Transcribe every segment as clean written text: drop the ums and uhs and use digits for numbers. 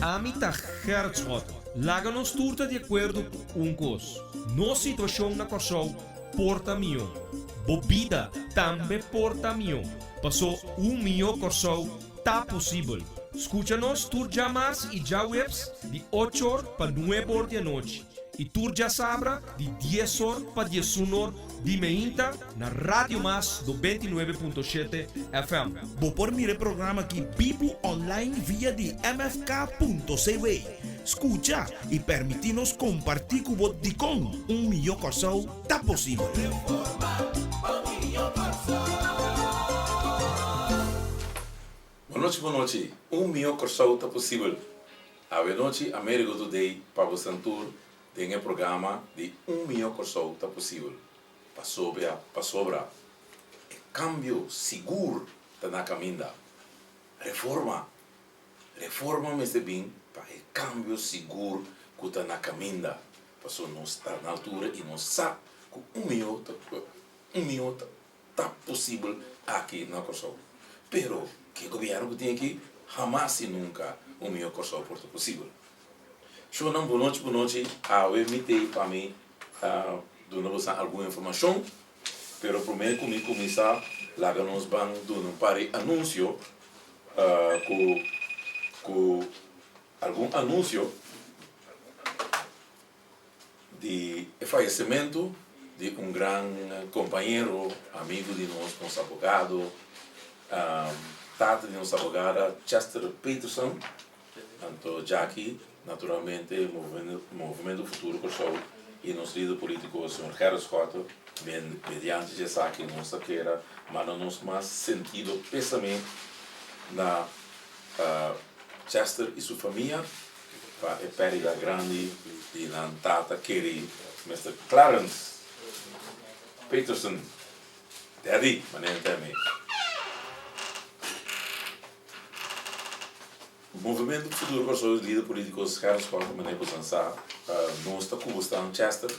Ami ta Gerrit Schotten. Laga nos tur ta di akuerdo ku un kos, nos situashon na Kòrsou por ta mihó. Bo bida tambe por ta mihó, pasó un mihó Kòrsou ta posibel. Skucha nos tur djamars i djaweps di ocho or pa nuebe or di anochi i tur djasabra di dies or pa diesun or di meinta na Radio Mas 99.7 FM. Bo por mira e programa aki bibu online via di mfk.cw. Skucha i permití nos kompartí ku bo dikon un mihó Kòrsou ta posibel. Bonochi bonochi, un mihó Kòrsou ta posibel. Awe nochi Amerigo Today pa bosan tur den e programa di Un Mihó Kòrsou ta Posibel, pasobra pasobra e kambio sigur ta na kaminda. Reforma! Reforma mester bin pa e kambio sigur ku ta na kaminda, paso nos ta na altura i nos sa ku un mihó ta un mihó ta ta posibel aki na Kòrsou. Pero ku e gobièrnu ku tin aki hamas i nunka un mihó Kòrsou por ta posibel. Shownan bonochi bonochi awe mi tei pa mi duna bosan algun informashon pero prome ku mi kuminsá laga nos ban duna un par di anunsio ku ku algun anunsio di e fayesementu di un gran kompañero amigu di nos nos abogado tata di nos abogada Chester Peterson. Anto djaki, naturalmente, Movemento Futuro Kòrsou i nos lider polítiko señor Gerrit Schotte, mediante dje esaki nos ta kera manda nos mas sentido pésame na Chester i su famia pa e pèrdida grandi di nan tata keri Mister Clarence Peterson, Daddy, manera nan ta yam'é. Movementu Futuro Kòrsou i lider polítiko Gerrit Schotte manera ku bosan sa nos ta ku bosnan Chester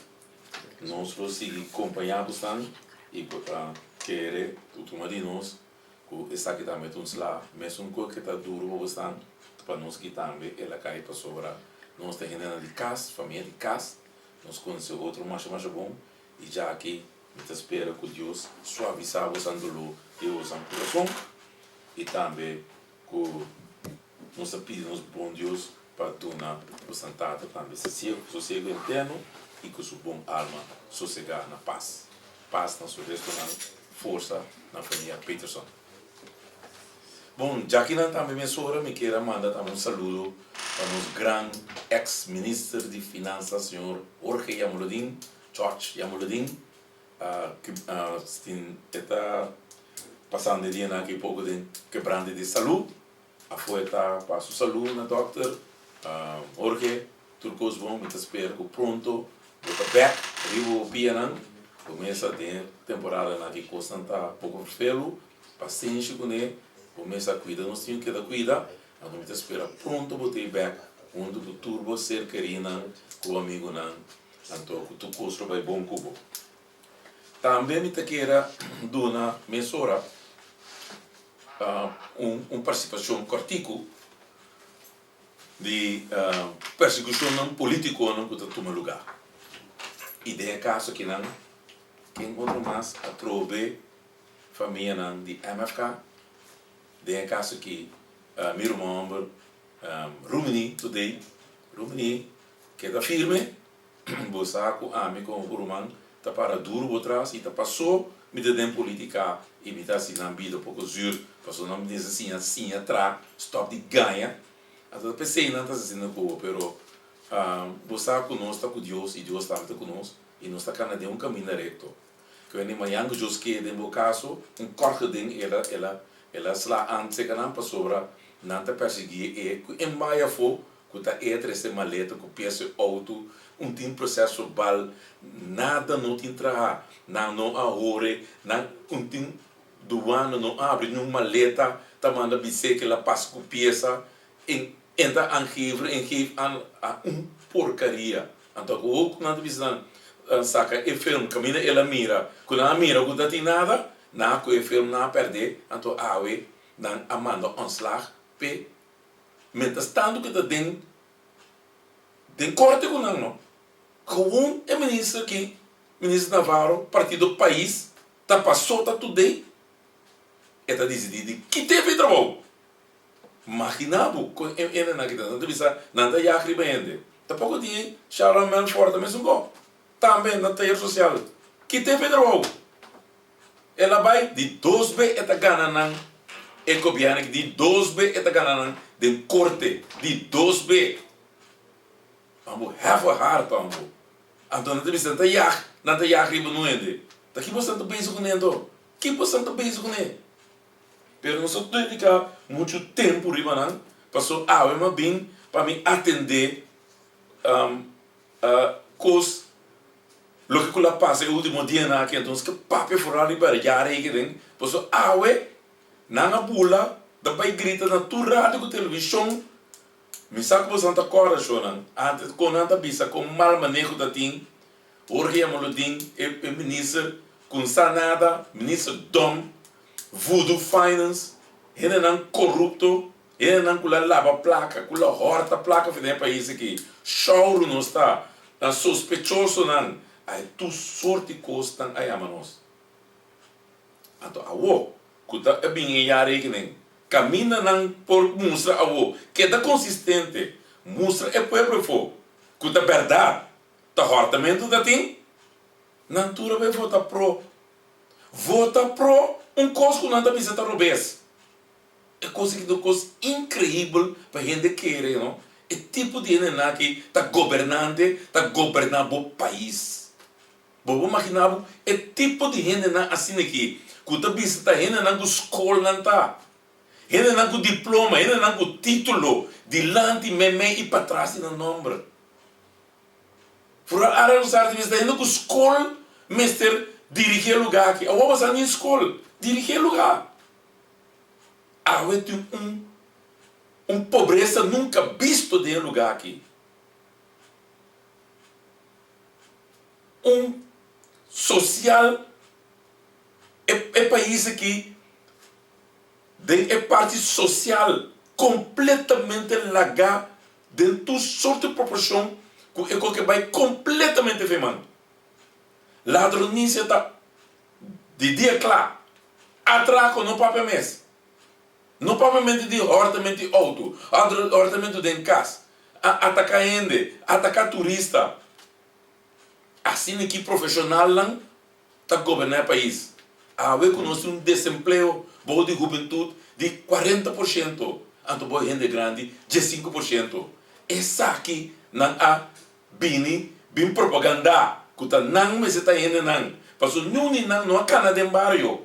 nos lo sigui kompañá bosnan i bo ta kere ku tuma di nos ku esaki tambe ta un sla mesun ku ke ta duru pa bosnan pa nos aki tambe el a kai pasobra nos ta hendenan di kas famia di kas nos konosé otro masha masha bon i djaki mi ta spera ku Dios suavisá bosan doló di bosan kurason i tambe Ku nos ta pidi nos bon Dios pa duna bosan Tata tambe sosiego eterno i ku su bon alma sosegá na pas. Pas na su restonan, forsa na famia Peterson. Bon, djakinan tambe mesora mi kier a manda tambe un saludo pa nos gran ex minister di finansa señor Jorge Jamolodin, George Jamolodin, Tin e ta pasando e dianan aki poko den kebrante di salú. Afó e ta pa su salú na dòkter. Jorge, tur kos bon. Mi ta spera ku pronto bo ta bèk riba bo pianan. Bo mesa den e temporadanan aki kosnan ta poko ferfelu. Pasenshi kuné. Bo mesa kuida nos tin ku keda kuida. Anto mi ta spera pronto bo ta ei bèk huntu ku tur bo ser kerinan, ku bo amigunan. Anto ku tur kos lo bai bon ku bo. Tambe mi ta kere duna mesora un partisipashon kòrtiku di persekushonnan politikonan ku ta tuma lugá. I den e kaso akinan ken otro mas atrobe famianan di MFK, den e kaso aki mi ruman hòmber Rumini today, Rumini Keda firme, bo sa ku ami komo bo ruman ta para duru bo tras i ta paso mi ta den politika i mi ta hasi nan bida poko zuur paso nan mester siña siña tra stop di gaña anto ta pesey nan ta hasi asina ku bo pero bo sa ku nos ta ku Dios i Dios tambe ta ku nos i nos ta kana den un kaminda rekto ku hende mañan ku Dios ke den bo kaso un kort geding ela ela ela sla an seka nan pasobra nan ta persiguie e ku en bai afo Ku ta e trese maleta ku pies e outo, un tin proseso bal, nada no tin traha, nan no a hore, nan un tin duana no a abri niun maleta, ta manda bis'é ke la pasa ku piesa, en en ta aangever en geef aan a un porkaria. Anto awor ku nan ta bisa nan saka e film kaminda el a mira ku nan a mira ku ta tin nada, nan a kohe e film nan a pèrdè, anto awe nan a manda ontslag p'e. Mientras tanto ku e ta den den korte ku nan no. Gewoon e minister aki, minister Navarro, partido pais ta pasota today, e ta disidí di kit'é for e trabou. Magina bo kon e hendenan aki ta. Nan ta bisa nan ta yag riba hende. Tampoko di Sharon Melfort ta mesun ko. Tambe na tayer sosial. Kit'é for e trabou. El a bai di dos be e ta gana nan e gobièrnu aki di dos be e ta gana nan den korte di dos be. Ambo have a heart ambo. Anto nan ta bisa nan ta yag nan ta yag riba no hende. Ta ki boso ta bezig kuné anto? Ki boso ta bezig kuné? Pero nos a dedica mucho tempo riba nan paso awe mi a bin pa mi atende cos loke cu la pasa e ultimo dianan aki anto nos ke papia foral riba yara ey keden paso awe nan a bula ta bay grita na tur radio cu television mi sa cu boso nan ta corda shonan antes con nan ta bisa con mal maneho ta tin Jorge Jamaloodin e minister cu n sa nada minister dom Voodoo Finance, hendenan corupto, hendenan cu la laba placa, cu la horta placa for den e pais aki. Shouru nos ta, nan sospechosonan, ay tur soort di cosnan a yama nos. Anto awo cu ta a bin e jarekening, caminda nan por mustra awo, keda consistente, mustra e pueblo afo cu ta berdad, ta hortamento ta tin, nan tur a bay vota pro. Vota pro un kos ku nan ta bisa ta robes. E kos aki ta un kos inkreibel pa hende kere no. E tipo di hendenan aki ta gobernante, ta goberná bo pais. Bo por maginá bo e tipo di hendenan asina aki ku ta bisa ta hendenan ku skolnan ta, hendenan ku diploma, hendenan ku título dilanti, meimei i patras di nan nòmber. Vooral Ara Rosario ta bisa ta hende ku skol mester dirigi e luga aki. Awor bo sa ni skol dirigi e luga. Awe tin un un pobresa nunka bisto den e luga aki. Un sosial e e pais aki den e parti sosial kompletamente laga Den tur sorto di proporshon ku e koke bai kompletamente fe man. Ladronisia ta di dia kla. Atrako no papia mes. No papiamente di hòrtamentu di outo, hòrtamentu den kas, a ataka hende, ataka turista. Asina ki profeshonalnan ta goberná e pais. Awe ku nos tin un desempleo bou di hubentut di 40%, anto bou hende grandi 15%. Esaki nan a bini bin propagandá ku ta nan mester ta hendenan, pasobra niun di nan no a kana den bario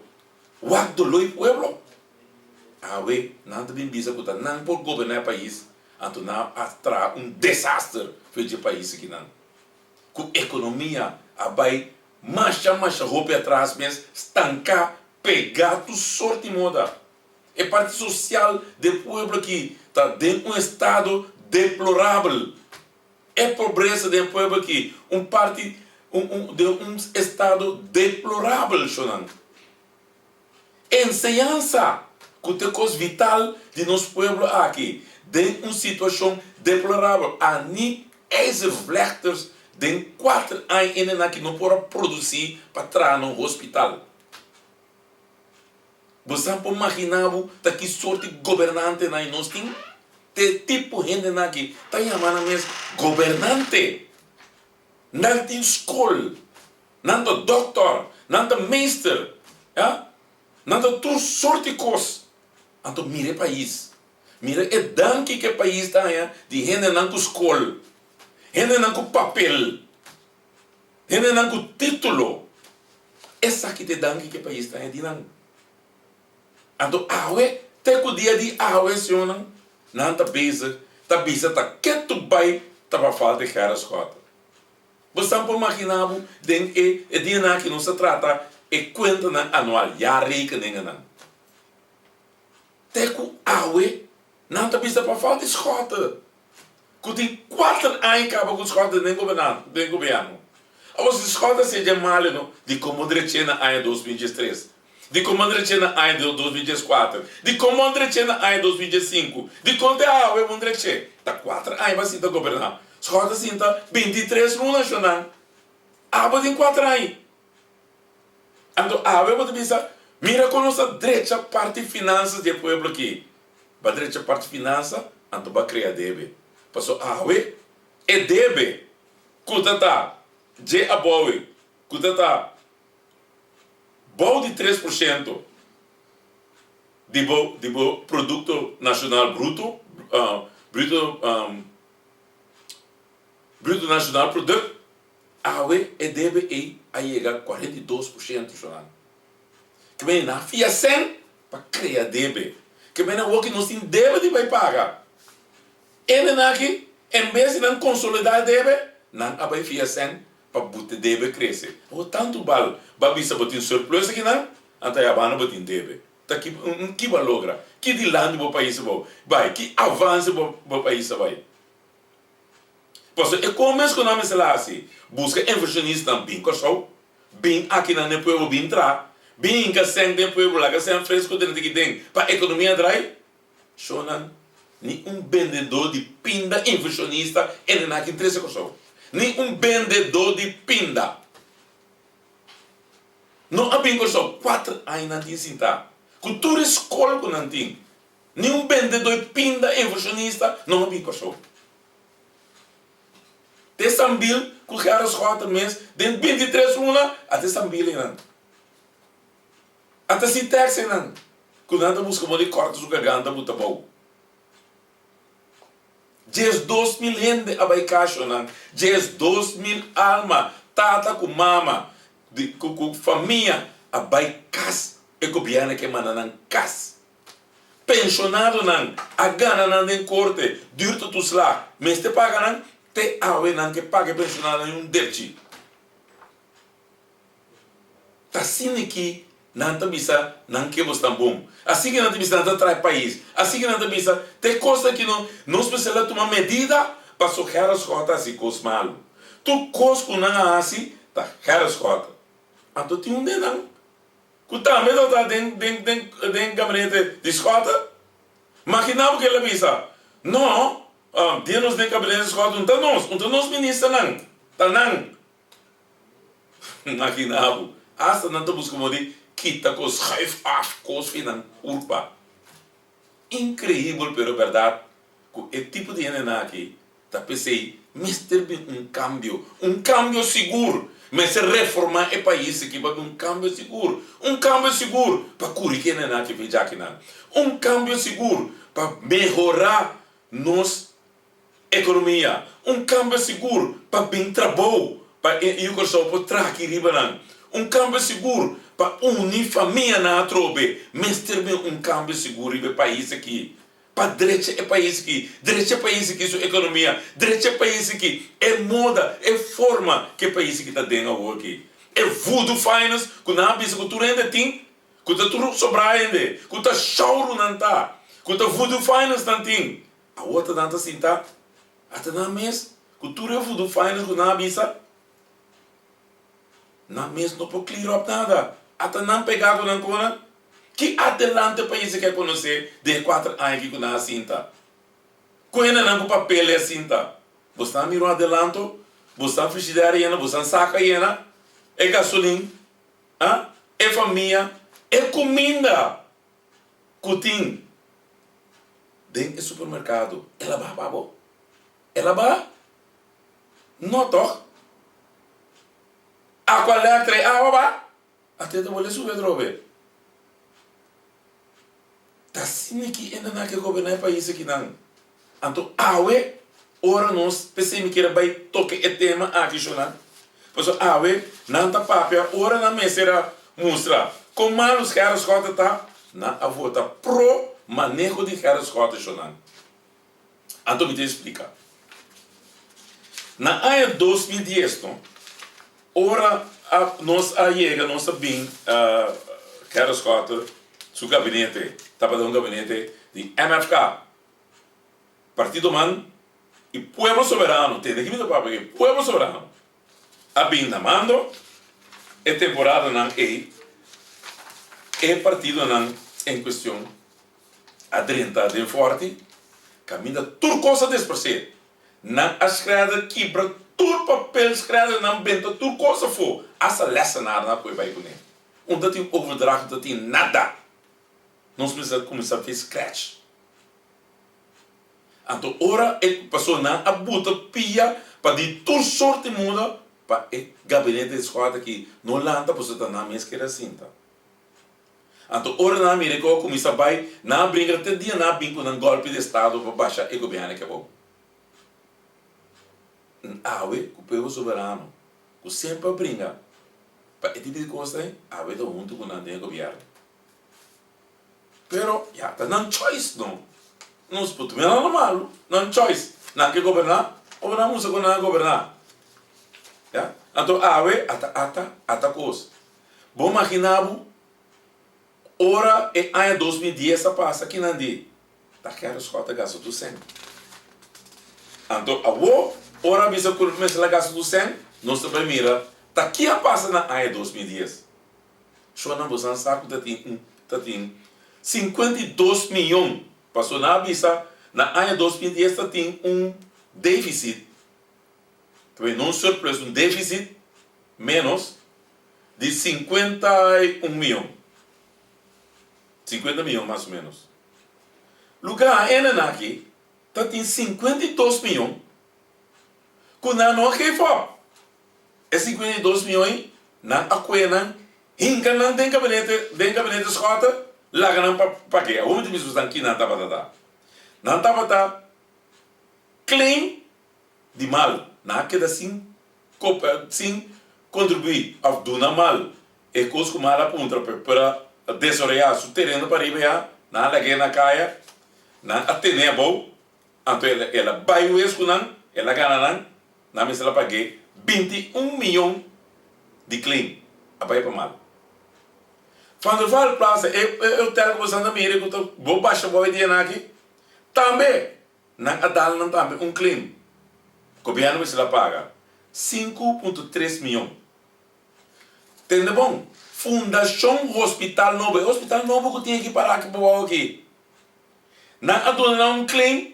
wak doló e pueblo. Awe nan ta bin bisa ku ta nan por goberná e pais, anto nan a traha un desaster for dje pais akinan. Ku ekonomia a bai masha masha hopi atras mes, stanká, pegá tur sort di moda. E parti sosial den pueblo aki ta den un estado deplorabel. E pobresa den pueblo aki un parti un un den un estado deplorabel, shonnan. Enseñansa, ku ta e kos vital di nos pueblo aki, den un situashon deplorabel. A ni ijzervlechters den kuater aña hendenan aki no por a produsí pa traha na un hospital. Bo sa por maginá bo ta ki sort di gobernantenan nos tin? Ta e tipo hendenan aki ta yama nan mes gobernante. Nan tin skol, nan ta dòkter, nan ta meester, ya, nan ta tur sort di kos. Anto mira e pais, mira e danki ku e pais ta haña di hendenan ku skol, hendenan ku papel, hendenan ku título. Esaki ta e danki ku e pais ta haña di nan. Anto awe, te ku dia di awe, señornan, nan ta bezig ta bisa ta ketu bai ta pa falta e Gerrit Schotte. Bo sa por magina bo den e e dianan aki nos ta trata e kuentanan anual, jaarrekeningennan. Te ku awe nan ta bisa pa falta e Schotte, ku tin kuater aña kaba ku Schotte den gobernan den gobièrnu. Awor si Schotte a seja malu no, di komo drech'é na aña 2013? Dikon bo a dreché na aña 2014? Dikon bo a dreché na aña 2015? Dikon te awe bo dreché? Ta kuater aña bo a sinta goberná. Schotte a sinta bintitres luna shonnan. Abo tin kuater aña. Anto awe bo ta bisa, mira kon nos a drecha parti finansas di e pueblo aki. Bo a drecha parti finansa, anto bo a krea debe. Paso awe e debe ku ta ta dje abou ku ta ta bou di 3% di bo di bo produkto nashonal bruto, bruto bruto nashonal product, awe e debe ei a yega 42% shonal. Ke mene nan fia sen pa krea debe. Ke mene awor ki nos tin debe di bai paga. Hendenan aki en bes di nan konsolidá e debe, nan a bai fia sen pa bute debe krese. Awor tantu bal ba bisa bo tin surplus akinan, anto ayabanda bo tin debe. Ta ki ki bo a logra? Ki dilanti bo pais a bai? Ki avanse bo bo pais a bai? Pasobra e kon mes ku nan mester a hasi, buska invershonistanan bin Kòrsou, bin akinan den pueblo bin traha, bin hinka sèn den pueblo, laga sèn fresku drenta aki den pa ekonomia drai. Shownan, ni un bendedó di pinda invershonista ene nan aki trese Kòrsou. Ni un bendedó di pinda. No a bin Kòrsou kuater aña nan tin sintá. Ku tur e skol ku nan tin, ni un bendedó di pinda invershonista no a bin Kòrsou. Te Sambil ku Gerrit Schotten mes den 23 luna a te Sambil einan. A ta si tèksenan ku nan ta buska bo di kòrta su garganta buta bou. 12.000 hende a bai kashonan, 12.000 alma, tata ku mama, di ku ku famia a bai kas, e gobièrnu ke manda nan kas. Penshonadonan a gana nan den korte, duurtoeslag, mester paga nan, te awe nan ke paga e penshonadonan un depchi. Ta asina ki nan ta bisa nan ke bos tan bon. Asina ki nan ta bisa nan ta traha e pais. Asina ki nan ta bisa te kosnan ki no nos mester la tuma medida paso Gerrit Schotte a hasi kos malu. Tur kos ku nan a hasi ta Gerrit Schotte. Anto tin un den nan ku tambe tabata den den den den gabinete di Schotte. Magina bo ke el a bisa, No, dia nos den gabinete di Schotte un ta nos, un ta nos ministernan, ta nan. Imagina bo, hasta nan ta buska modo di kita kos, schuif af kos fi nan kurpa. Inkreibel pero bèrdat ku e tipo di hendenan aki ta p'esei mester bin un kambio, un kambio sigur. Mester reformá e pais aki pa bin un kambio sigur, un kambio sigur pa kuri ki hendenan aki fi djakinan, un kambio sigur pa mehorá nos Ekonomia, un kambio sigur pa bin trabou pa e yu Kòrsou por traha aki riba nan. Un kambio sigur pa uni famianan atrobe. Mester bin un kambio sigur riba e pais aki. Pa drecha e pais aki, drecha e pais aki su ekonomia, drecha e pais aki e moda, e forma ku e pais aki ta den awor aki. E voodoo finance ku nan a bisa ku tur hende tin, ku ta tur sobrá hende, ku ta shouru nan ta, ku ta voodoo finance nan tin. Awor ta nan ta sinta ata nan mes ku tur e voodoo finance ku nan a bisa, nan mes no por clear up nada. Ata nan pega ku nan kona. Ki adelante pais e ke konosé den e kuater aña aki ku nan a sinta? Ku hendenan ku papel e a sinta? Bosnan a mira un adelanto? Bosnan frigidaire yena? Bosnan saka yena? E gasolin? Ah? E famia? E kuminda? Ku tin den e supermerkado el a baha pa bo? El a baha? No tòg? Aqua Electra e awa baha? Ate ta bolbe subi atrobe. Ta asina ki hendenan ke goberná e pais akinan. Anto awe ora nos, p'esei mi kier a bai toka e tema aki shona, pasobra awe nan ta papia ora nan mester a mustra kon malu Gerrit Schotte ta, nan a vota pro maneho di Gerrit Schotte shona. Anto mi ta esplika. Na aña 2010 no, ora a nos a yega nos a bin Gerrit Schotte su gabinete tabata un gabinete di MFK. Partido man y Pueblo Soberano, tende ki mi ta papia aki, Pueblo Soberano a bin na mando e temporadanan ey. E partidonan en cuestion a drenta den Forti caminda tur cos a desparce. Nan a schrijder kibra tur papel schrijder nan benta tur cos afo hasta lessenaar nan a poi bay cune. Un ta tin overdracht un ta tin nada. Nos mester a cuminsa fe scratch. Anto ora e paso nan a buta pia pa di tur sorti muda pa e gabinete di Schotten aki no lanta pasobra ta nan mes kere a sinta. Anto ora nan a mira ku a kuminsá bai, nan a bringa te dia nan a bin ku nan gòlpi di estado pa basha e gobièrnu aki abou. N awe ku pueblo soberano ku semper a bringa pa e tipo di kos ei, awe ta huntu ku nan den e gobièrnu. Pero ya ta nan choice no. Nos por tuma nan malu, nan choice. Nan ke goberná, of nan musa ku nan a goberná. Ya, anto awe ata ata ata kos. Bo magina bo ora e aña 2010 a pasa kinan di ta Gerrit Schotte a gasta tur sèn. Anto awo ora a bisa ku mester a gasta tur sèn, nos ta bai mira ta ki a pasa na aña 2010. Shornan bosan sa ku ta tin un ta tin 52 miyon paso nan a bisa na aña 2010 ta tin un deficit ta bay no un surplus un deficit menos di 51 miyon 50 miyon mas o menos luga enen aki ta tin 52 miyon ku nan no a geef op. E 52 mion ei, nan a kue nan, hinka nan den gabinete, den gabinete Schotte, laga nan pa pag'é. Awor mi ta bisa boso ki nan tabata ta. Nan tabata claim di mal. Nan a keda sin sin kontribuí òf duna mal e kos ku mal a puntra p'e por a desaroyá su tereno pariba ya, nan a lag'é na kaya, nan a ten'é abou, anto el a bai wes ku nan, el a gana nan. Nan mester a pag'é 21 miyon di claim a bai pa mal. Van der Valk Plaza, e hotel ku boso anda mira ku ta bo basha bo e dianan aki, tambe nan a dal nan tambe un claim. Gobièrnu mester a paga 5.3 miyon. Tende bon, Fundashon Hospital Nobo, e hospital nobo ku tin aki pará aki pabou aki, nan a duna nan un claim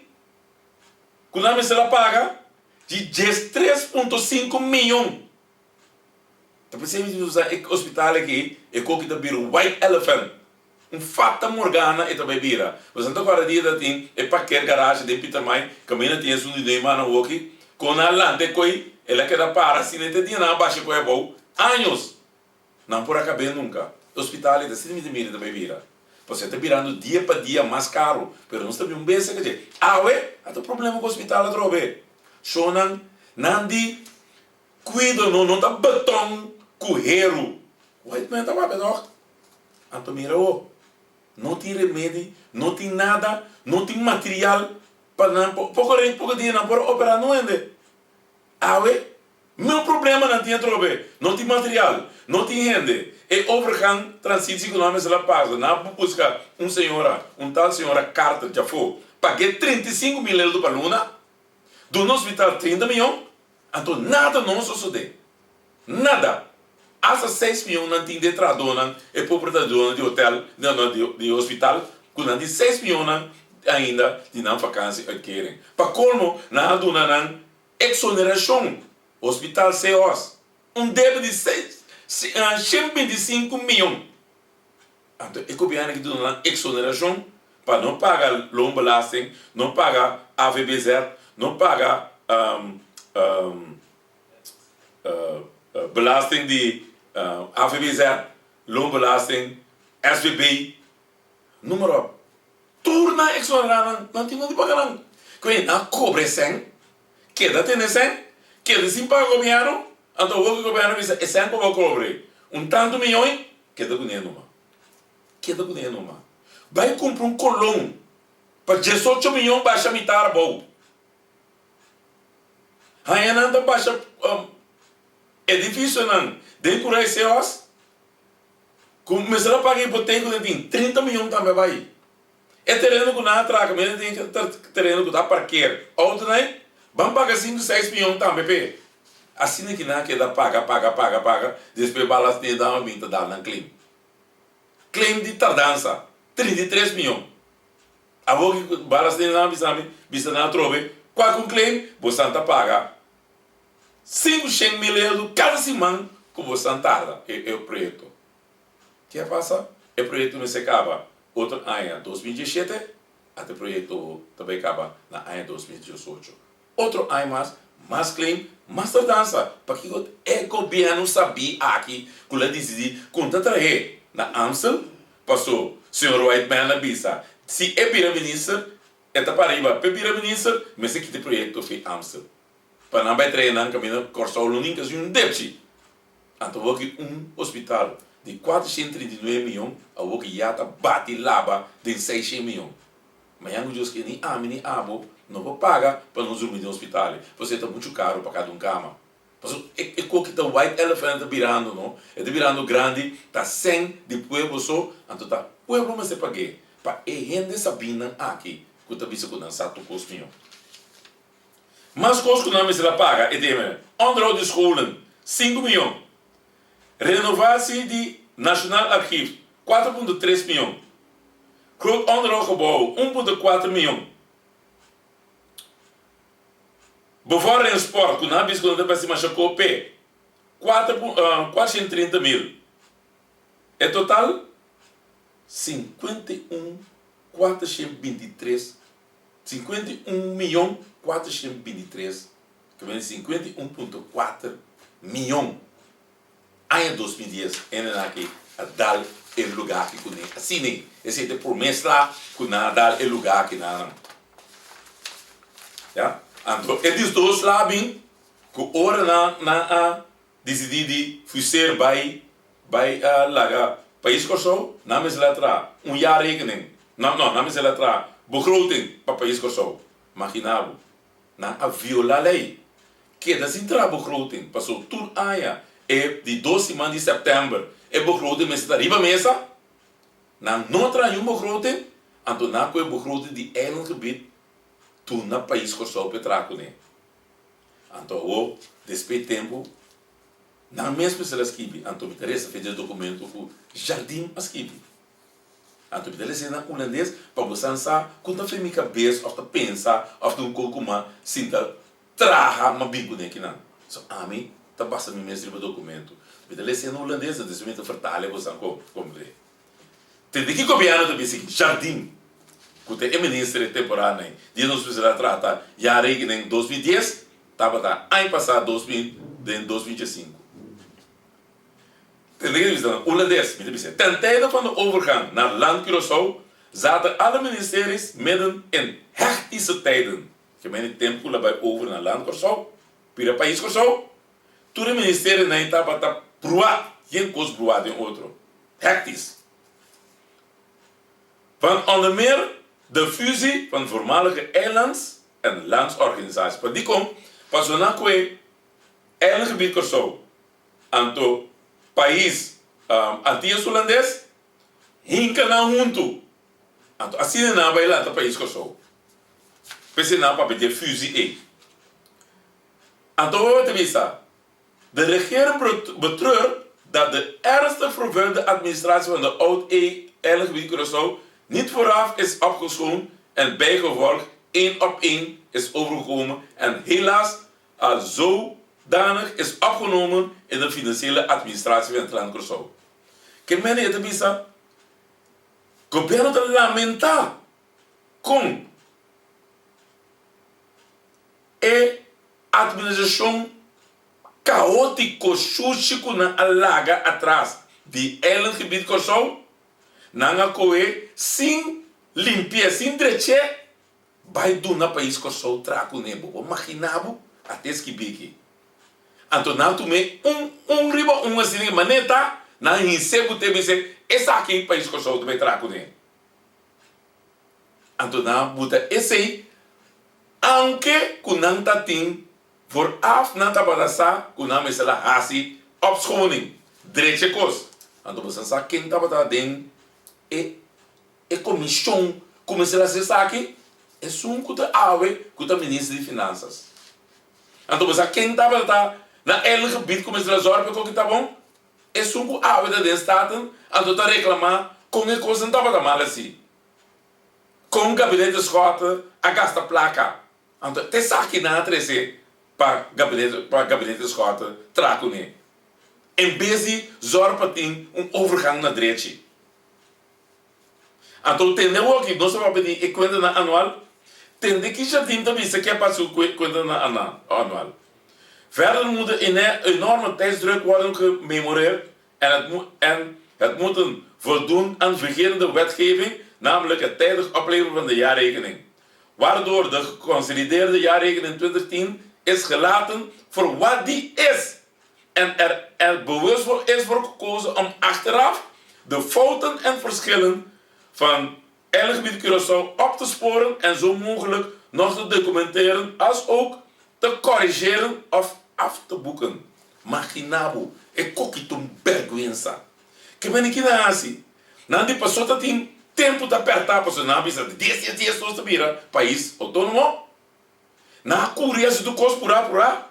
ku nan mester a paga di 13.5 miyon. Ta p'esei mi ta usa e hospital aki, e koki ta bira un white elephant, un fata morgana e ta bai bira. Boso no ta kòrda dia ta tin e parker garage den Pietermaai, kaminda tin esun di Neymar na hoki, kon nan a lanta e koi, el a keda para asina te dia nan a basha e koi abou, años! Nan por a kab'é nunka. E hospital ei ta sinti mi ta mira ta bai bira. Pasobra e ta birando dia pa dia mas karu. Pero nos ta bin un bes e dje. Awe a ta problema ku hospital atrobe. Shownan nan di kuido no no ta beton ku heru. White man ta papia tòg? Anto mira awo. No tin remedi, no tin nada, no tin material pa nan por poko poko dia nan por opera no hende. Awe Mil problemanan tin atrobe, no tin material, no tin hende, e overgang transitie ku nan mester a pasa, nan a buska un señora, un tal señora Carter djafó, pag'é 35 mil euro pa luna, duna hospital 30 miyon, anto nada no a sosodé, nada, hasta 6 miyon nan tin den trahadónan, e pobre trahadónan di hotel, no no di hospital, ku nan tin 6 miyonnan ainda di nan vakantie uitkering. Pa kolmo nan a duna nan Exoneracion, Hospital CEOS, un debe di 125 miyon. Anto e gobierno aki duna nan exoneracion pa no paga loonbelasting, no paga AVBZ, no paga belasting di AVBZ, loonbelasting, SVB, noem maar op. Tur nan exonerá nan, nan tin no di paga nan. Kue nan a kobra e sèn, keda tene e sèn, keda sin paga gobièrnu, anto awor ku gobièrnu bisa e sèn ku bo a kobra ei, un tantu miyon ei, keda kuné numa. Keda kuné numa. Bai kumpra un kolon pa diesocho miyon basha mitar abou. Haña nan ta basha edifisionan den Kurai Seos. Ku mester a paga hipotek ku nan tin 30 miyon tambe a bai. E tereno ku nan a traka mester tin tereno ku ta parker outonan ei ban paga sinku seis miyon tambe p'e. Asina ki nan a keda paga paga paga paga despues balas den dama bin ta dal nan klin. Claim di tardansa, 33 mion. Awor ki balas den nan bisa mi, bisa nan atrobe, kualke un claim, bosan ta paga 500 mil euro kada siman ku bosan tarda e e proyekto. Ke a pasa? E proyekto mester kaba otro aña 2017, ata e proyekto ta bai kaba na aña 2018. Otro aña mas, mas claim, mas tardansa. Pakiko e gobierno sabí aki ku lo a disidí ku ta trah'é na Amstel? Paso señor Whiteman a bisa si e bira minister, e ta para riba p'e bira minister, mester kita e proyekto fi Amstel. Pa nan bai trahe nan kaminda Kòrsou lo ninka sin un depchi. Anto awor ki un hospital di 439 miyon awor ki ya ta bati laba den 600 miyon. Mañan ku Dios ke ni ami ni abo no por paga pa nos durmi den hospital pasobra e ta muchu karu pa kada un kama. Pasobra e e koki ta white elephant ta birando no, e ta birando grandi, ta sèn di pueblo so, anto ta pueblo mester pag'é pa e hende sabínan aki ku ta bisa ku nan sa tur kos mihó. Mas kos ku nan mester a paga e tema, onderhoud di scholen, sinku miyon, renovatie di Nationaal Archief, 4.3 miyon, groot onderhoudgebouw, 1.4 miyon, bevordering sport, ku nan a bisa ku nan ta besti masha koop p'e, 430 mil. E total, 51 423 51 miyon 423, ke bini 51.4 miyon aña 2010 hendenan aki a dal e luga aki kuné. Asina esei ta e promé sla ku nan a dal e luga aki na nan. Ya, anto e diesdos sla a bin ku ora nan nan a Disidí di fuseer bai bai laga pais Kòrsou, nan mester a traha un jaarrekening, no no, nan mester a traha begroting pa pais Kòrsou. Magina bo, nan a violá lei, keda sin traha begroting, pasobra tur aña e di dos siman di sèptèmber e begroting mester ta riba mesa, nan no a traha niun begroting, anto nan a kohe begroting di eilandgebied duna pais Kòrsou pa e traha kuné. Anto awor, despues tempu, nan mes mester a skibi. Anto mi ta resa fe dje dokumento ku Jardim a skibi. Anto mi ta lesa na hulandes pa bosan sa ku ta fe mi kabes òf ta pensa òf ta un kos ku m'a sinta traha m'a bin kuné kinan. So ami ta basa mi mes riba dokumento. Mi ta lesa na hulandes, anto despues mi ta fertala e bosan komprende. Tende ki gobièrnu ta bisa ki Jardim, ku ta e minister e temporada ei, di nos mester a trata ya rekening 2010, tabata aña pasá 2000 den 2015. Tende ki ta bisa nan hulandes, mi ta bisa, Ten tijde van de overgang naar Land Curaçao zaten alle ministeries midden in hectische tijden. Gemene tempu ku la bai over na Land Curaçao, bira Pais Curaçao, Tur e ministerionan tabata bruá, yen kos bruá den otro. Hectisch. Van onder meer de fusie van voormalige eilands en landsorganisaties. Pa dikon? Pasobra nan ku e eilandgebied Kòrsou anto pais Antillas Hulandes hinka nan huntu. Anto asina nan a bai lanta pais Kòrsou. P'esei nan a papia di e fusie ei. Anto bo ta bisa, De regering betreurt dat de ernstig vervuilde administratie van de oud eilandgebied Curaçao niet vooraf is opgeschoond en bijgevolg één op één is overgekomen en helaas als zodanig is opgenomen in de financiële administratie van het land Curaçao. Ke mende e ta bisa, Gobierno ta lamenta kon E administrashon kaótiko shushi ku nan a laga atras di Eilandgebied Kòrsou, nan a kohe sin limpi'é, sin drech'é, bai duna pais Kòrsou traha kuné. Bo por maginá bo? Ate skibí aki. Anto nan tum'é un un riba un asina di maneta, nan hins'é ku te bis'é, Esaki pais Kòrsou ta bai traha kuné. Anto nan a buta esei, aunke ku nan ta tin vooraf nan tabata sa ku nan mester a hasi opschoning, drecha e kos. Anto boso sa ken tabata den e e komishon ku mester a hasi esaki? Esun ku ta awe ku ta minister di finansas. Anto bo sa ken tabata na el gebied ku mester a zòrg pa e koki ta bon? Esun ku awe ta den Staten anto ta reklamá. Kon e kosnan tabata mal asi? Kon Gabinete Schotte a gasta plaka? Anto te esaki nan a trese pa Gabinete pa Gabinete Schotte traha kuné. En bes di zòrg pa tin un overgang na drechi. Anto tende awoki nos ta papia di e kuentanan anual. Tende ki Jardim ta bisa ke a pasa ku e kuentanan anual. Verder moet de enorme tijdsdruk worden gememoreerd en het en het moeten voldoen aan vigerende wetgeving, namelijk het tijdig opleveren van de jaarrekening. Waardoor de geconsolideerde jaarrekening 2010 is gelaten voor wat die is en er er bewust voor is voor gekozen om achteraf de fouten en verschillen van Eilandsgebied Curaçao op te sporen en zo mogelijk nog te documenteren als ook te corrigeren of af te boeken. Magina bo, e koki ta un bergwensa. Ke meni ki nan hasi? Nan di paso ta tin tempu ta perta paso nan a bisa di dies dies dies nos ta bira pais autonomo. Nan a kuri hasi tur kos purá purá.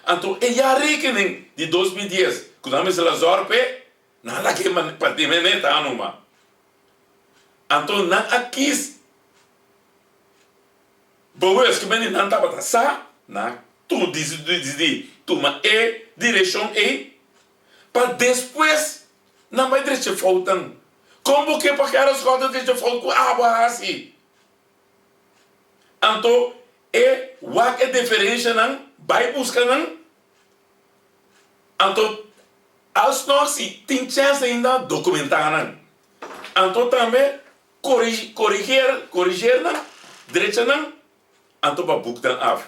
Anto e jaarrekening di 2010 ku nan mester a zòrg p'e, nan a lag'é pa den mene ta numa. Anto nan a kis bewust ku mene nan tabata sa, nan a tur disidí tuma e direkshon ei pa despues nan bai drecha foutnan. Kon bo ke pa Gerrit Schotten drecha fout ku abo a hasi? Anto e wak e diferenshanan, bai buska nan. Anto alsnog si tin chèns ainda dokumentá nan. Anto tambe koriger koriger nan, drecha nan, anto pa buk nan af.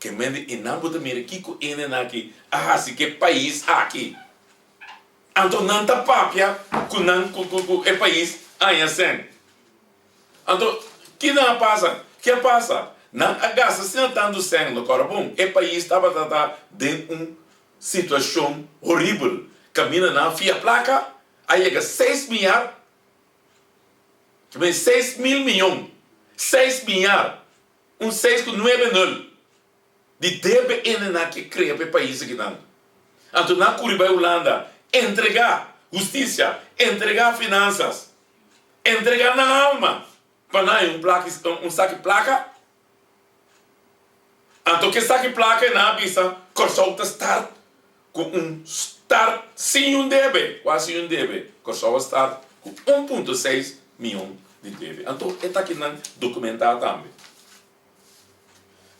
Ke mende i nan bo ta mira kiko hendenan aki a hasi ku e pais aki. Anto nan ta papia ku nan ku ku ku e pais aña sèn. Anto ki nan a pasa? Ki a pasa? Nan a gasta asina tantu sèn no kòrda bon. E pais tabata ta den un situashon horibel. Kaminda nan a fia plaka a yega seis miar, 6000 miyon, seis miar, un seis ku nuebe nul. Di debe ene nan ke krea pa e pais akinan. Anto nan kuri bai Hulanda, entregá hustisia, entregá finansas, entregá nan alma pa nan haña un plaki, un saki plaka. Anto ke saki plaka e nan a bisa Kòrsou ta start ku un start sin un debe. Kua sin un debe? Kòrsou a start ku 1.6 mion di debe. Anto e ta akinan dokumentá tambe.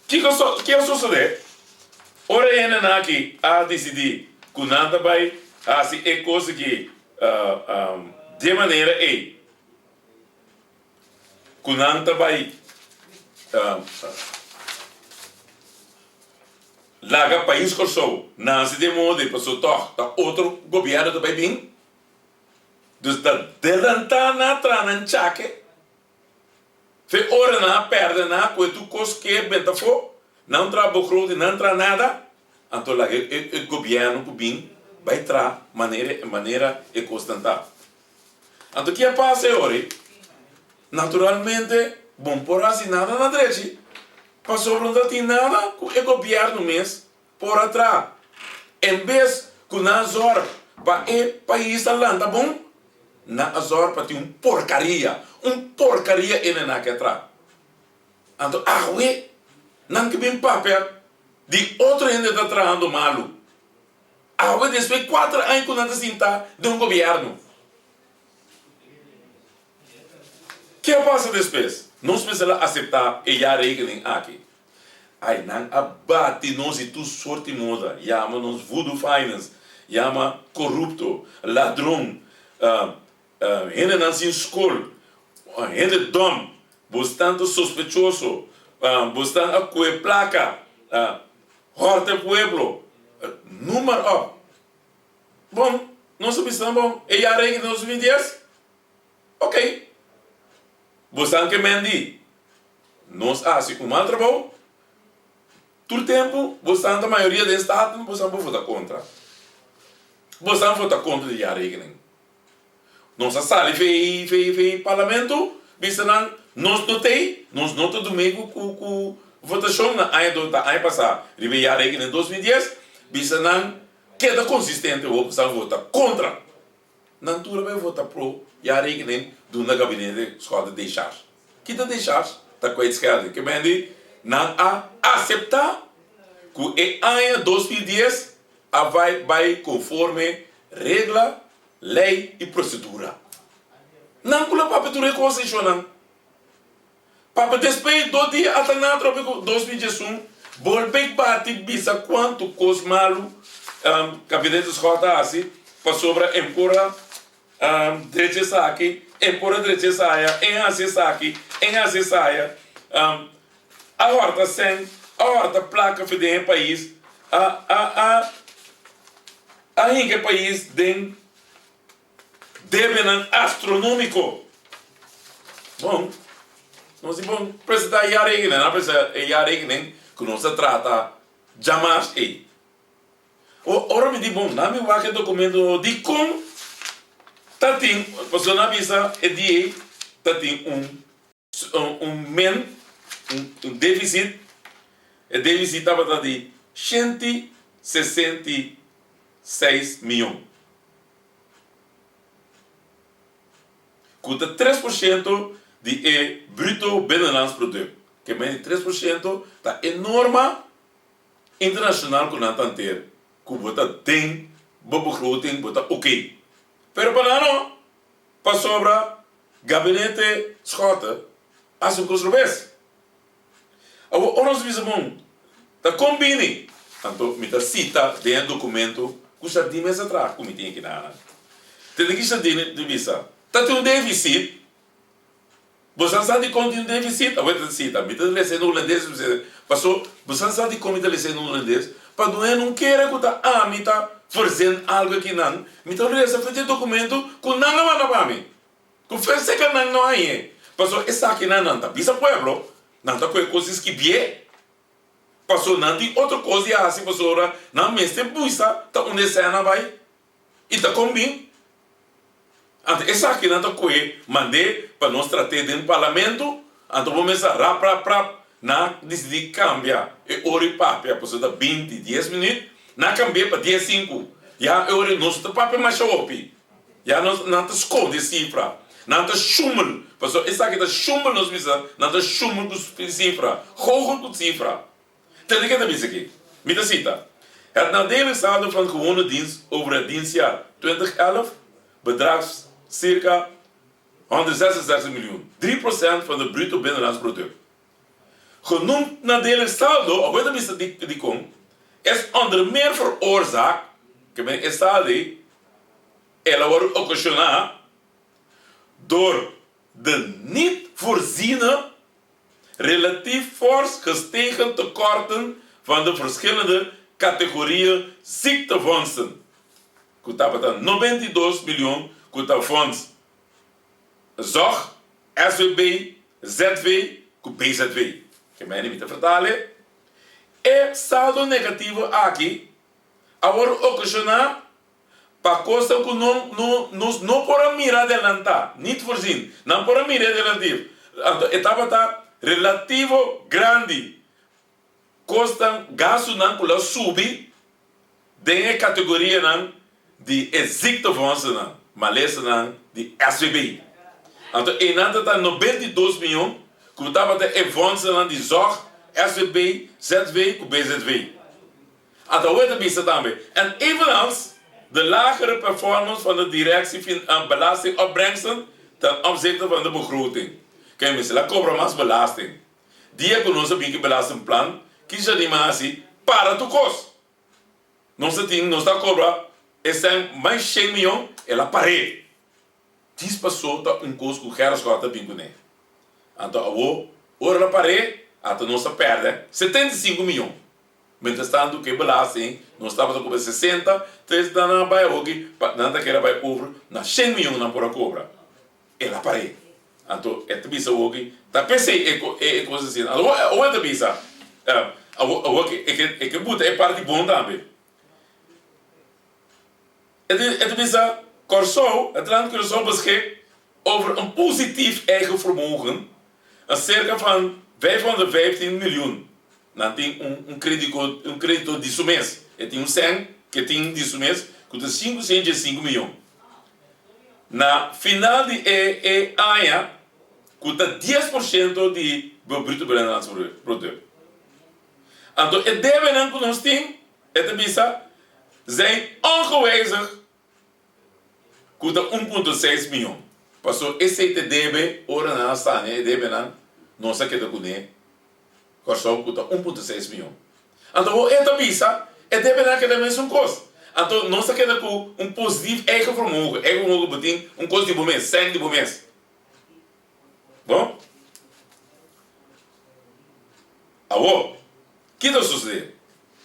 Kiko ki a sosodé ora e hendenan aki a disidí ku nan ta bai hasi e kos aki di e manera ei? Ku nan ta bai laga pais Kòrsou nase di e moda ei pasobra tòg ta otro gobièrnu ta bai bin? Dus ta delantá nan a traha nan chake. Fe ora nan a perde nan a koe tur kos ke benta afó, nan traha begroting, nan traha nada, anto laga e gobièrnu ku bin bai traha manera manera e kosnan ta. Anto ki a pasa e ora ei? Naturalmente bon por hasi nada na drechi, pasobra no ta tin nada ku e gobièrnu mes por a traha. En bes ku nan a zòrg pa e pais ta lanta bon, nan a zòrg pa tin un porkaria, un porkaria e nan a ke traha. Anto awe nan ke bin papia di otro hende ta trahando malu. Awe despues kuater aña ku nan ta sinta den un gobièrnu. Ke a pasa despues? Nos mester a aseptá e jaarrekening aki. Ai, nan a bati nos di tur sort di moda, yama nos voodoo finance, yama korupto, ladron, hendenan sin skol, hende dòm, bosnan ta sospechoso, bosnan a kohe plaka, hòrta e pueblo, noem maar op. Bon, nos a bisa nan bon, e jaarrekening 2010? Ok. Bosan ke men di, Nos a hasi un mal trabou. Tur tempu bosan ta mayoria den Staten, bosan por vota kontra. Bosan vota kontra di jaarrekening. Nos a sali fei fei fei parlamento, bisa nan, nos no tei, nos no ta dumei ku ku ku votashon na aña do ta aña pasá riba e jaarrekening 2010, bisa nan keda konsistente hopi bosan vota kontra. Nan tur a bai vota pro jaarrekening duna gabinete Schotte decharge. Ki ta decharge? Ta kwijtschelding. Ke men di nan a asepta ku e aña 2010 a bai bai konforme regla, lei i prosedura. Nan ku lo papia tur e kos ei shonnan. Papia despues do dia ata nan atrobe ku 2011 bolbe bati bisa kuantu kos malu Gabinete Schotte a hasi pasobra e por a drecha esaki, e por a drecha esaya, e hasi esaki, e hasi esaya, a hòrta sèn, a hòrta plaka for den e pais, a a a a hinka e pais den Debenan astronómiko. Bon, nos di bon presentá e jaarrekening. Nan a presentá e jaarrekening ku nos a trata djamars ei. Ora mi di bon, nan mi wak e dokumento dikon ta tin, pasobra nan a bisa e dia ei ta tin un un men, un deficit, e deficit tabata di 166 miyon, ku ta 3% di e bruto binnenlands product, ke men di 3% ta e norma internashonal ku nan ta anter, ku bo ta den bo begroting bo ta oké, pero pa nan no. Pasobra gabinete Schotte hasi un kos robes. Awor ora nos bisa bon, ta kon bini? Anto mi ta sita den e dokumento ku Shadin mes a traha ku mi tin aki na nan. Tende ki Shadin ta bisa, Ta tin un defisit. Boso sa dikon tin un defisit? Awor e ta sita, mi ta lesa en hulandes, paso boso sa dikon mi ta lesa en hulandes? Pa no un kere ku ta ami ta verzin algu aki nan, mi ta lesa for di e dokumento ku nan a manda pa mi, ku fenseka nan no hañ'é. Paso esakinan nan ta bisa pueblo, nan ta kohe kos di skibié, paso nan tin otro kos di hasi pasobra nan mester bisa ta unda e sèna bai. I ta kon bin? Anto esakinan ta kohe mand'é pa nos trat'é den parlamento, anto bo mester rap rap rap nan disidí kambia e ora i papia, pasobra ta 20 dies minüt, nan kambi'é pa dies sinku, ya e ora nos no ta papia masha hopi, ya nos nan ta skonde sifra, nan ta shumel, pasobra esaki ta shumel nos bisa, nan ta shumel ku sifra, goochel ku sifra. Tende ke ta bisa aki. Mi ta sita, Het nadelig saldo van gewone dienst over het dienstjaar 2011 bedraagt circa 166 miljoen, 3% van het bruto binnenlands product. Genoemd nadelig saldo, awor ta bisa dikon, is onder meer veroorzaakt, ke men e saldo ei, el a wòrdu okashoná door de niet voorziene relatief fors gestegen tekorten van de verschillende categorieën ziektefondsen, ku tabata 92 miljoen ku ta fonds Zorg, SVB, ZV ku BZV. Ke mende mi ta fertale, e saldo negativo aki a wòrdu okashoná Pa kosnan ku no no nos no por a mira adelantá, niet voorzien, nan por a mira adelanti, anto e tabata relativo grandi. Kosnan, gastunan ku lo a subi den e kategorianan di e ziektefondsennan, malesanan di SVB. Anto einan ta ta 92 mion ku tabata e fondsennan di zorg, SVB, ZV ku BZV. Anto awor e ta bisa tambe, En evenals de lagere performance van de Directie Belastingopbrengsten ten opzichte van de begroting. Kijk mester la cobra mas belasting. Dia cu nos a bin cu belastingplan, kico di mas haci? Para tur cos. Nos ta tin, nos ta cobra e cen mas shen miyon, el a par'é. Dis paso ta un cos cu Gerrit ta bin cune. Anto awor, ora el a par'é, ata nos a perde 75 miyon. Mientras tanto ku e belasting nos tabata kobra 60, tres nan a bai awoki pa nan ta kere bai over na shen miyon nan por a kobra. El a par'é. Anto e ta bisa awoki ta p'esei e e kos asina. Anto awor e ta bisa awoki e ke e ke buta e parti bon tambe. E ta e ta bisa Kòrsou, het land Curaçao beschikt over een positief eigen vermogen een circa van 515 miljoen. Nan tin un un krediko un kredito di su mes. E tin un sèn ke tin di su mes ku ta 505 miyon. Na final di e e aña ku ta 10% di bo bruto binnenlands product. Anto e debenan ku nos tin, e ta bisa, zijn ongewijzigd ku ta 1.6 miyon. Paso esei ta debe ora nan a sania e debenan, nos a keda kuné. Kòrsou ku ta 1.6 miyon. Anto bo e ta bisa e debenan a keda mesun kos. Anto nos a keda ku un positief eigen vermogen. Eigen vermogen bo tin un kos di bo mes, sèn di bo mes. Bon? Awor, ki ta sosodé?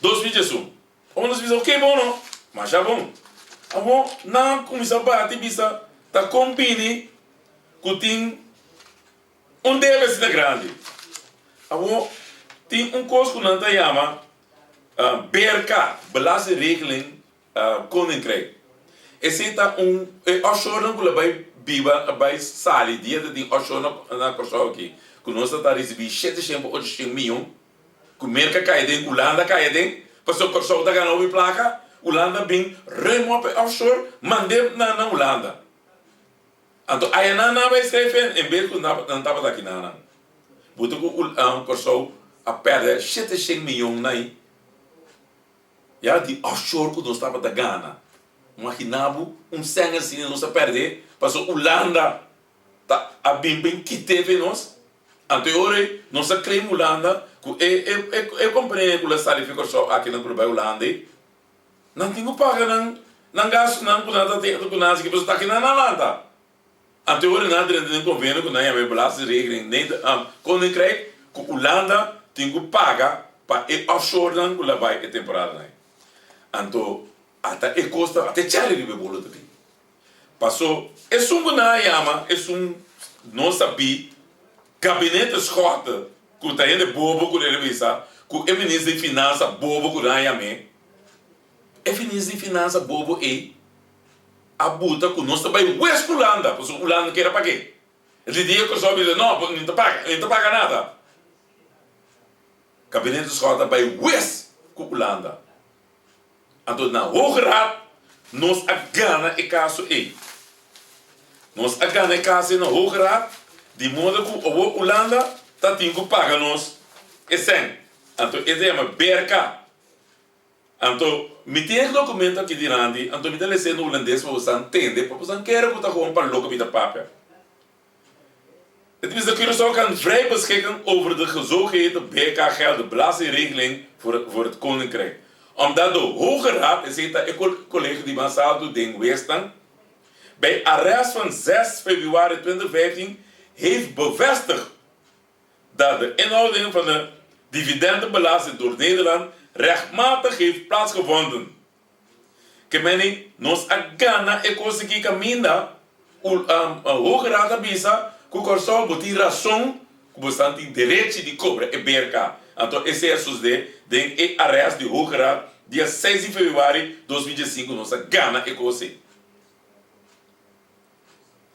2011. Ora nos bisa ok bon no, masha bon. Awor nan a kuminsá bati bisa ta kon bini ku tin un debe asina grandi. Awor tin un kos ku nan ta yama BRK, Belastingregeling Koninkrijk. Esei ta un e offshorenan ku lo bai biba a bai sali dia ta tin offshore na Kòrsou aki ku nos ta ta risibí shete shen pa ocho shen miyon ku Merka kai aden ku Hulanda kai aden pasobra Kòrsou ta gana hopi plaka Hulanda bin ruim op e offshore mand'é na na Hulanda. Anto aya nan nan a bai schrijf en bes ku nan tabata aki nan nan bo ta ku Kòrsou a pèrdè shete shen miyon nai ya di offshore ku nos tabata gana. Imagina bo un sèn asina nos a pèrdè pasobra Hulanda ta a bin bin kit'é fe nos. Anto e ora ei nos a claim Hulanda ku e e kompania ku lo sali fi Kòrsou aki nan ku lo bai Hulanda ei Nan tin ku paga nan nan gastunan ku nan ta te ku nan hasi pasobra ta kinan nan lanta. Anto e ora nan a drenta den konvenio ku nan yama e belastingregeling Koninkrijk ku Hulanda tin ku paga pa e offshorenan ku la bai e temporadanan ei. Anto ata e kos ta ata e chèri riba e bolo ta bin. Paso esun ku nan a yama esun no sabí gabinete Schotte ku ta hende bobo ku nan a bisa ku e minister di finansa bobo ku nan a yam'é. E minister di finansa bobo ei a buta ku nos ta bai wes Hulanda pasobra Hulanda kier a pag'é. Di dia Kòrsou a bisa no mi ta paga mi ta paga nada. Gabinete Schotte a bai wes ku Hulanda. Anto na Hoge Raad nos a gana e kaso ei. Nos a gana e kaso ei na Hoge Raad, di modo ku awor Hulanda ta tin ku paga nos e sèn. Anto e ta yama BRK. Anto mi tin e dokumento aki dilanti, anto mi ta lesa e na hulandes pa boso tende, pa boso kere ku ta gewoon pa loke mi ta papia. Het is de Curaçao kan vrij beschikken over de zogeheten BK-gelden, belastingregeling voor voor het Koninkrijk. Omdat de Hoge Raad, esei ta e kolege di mas altu den Westan, bij arrest van 6 februari 2015 heeft bevestigd dat de inhouding van de dividendenbelasting door Nederland rechtmatig heeft plaatsgevonden. Ke meni nos a gana e kos aki kaminda Hoge Raad a bisa ku Kòrsou bo tin rason ku bo esnan tin derechi di kobra e BRK. Anto esei a sosde den e arrest di Hoge Raad dia seis di februari 2015 nos a gana e kos ei.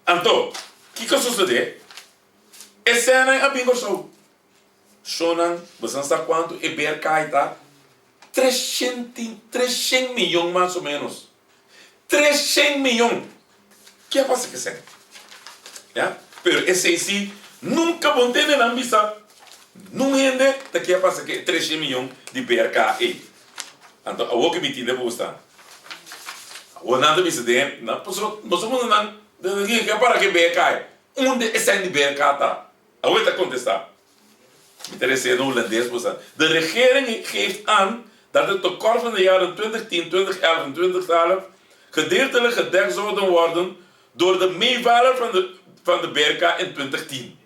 Anto kiko a sosode? E sènan a bin Kòrsou. Shonnan, boso sa kuantu e BRK ta? Treshenti, treshen miyon mas o menos. Treshen miyon! Ke a pasa kesen? Ya, pero esei si nunka bo ntende nan bisa nun hende ta ke a pasa ke e treshen miyon di BRK ei. Anto awor ke mi tin den boso. Awor nan ta bisa den, nan, pasobra boso munda nan, ke a para ke BRK ei? Unda e sèn di BRK ta? Awor e ta kontestá, Mi ta resea na hulandes bo sa. De regering geeft aan dat het tekort van de jaren 2010, 2011 en 2012 gedeeltelijk gedekt zouden worden door de meevaller van de van de BRK in 2010.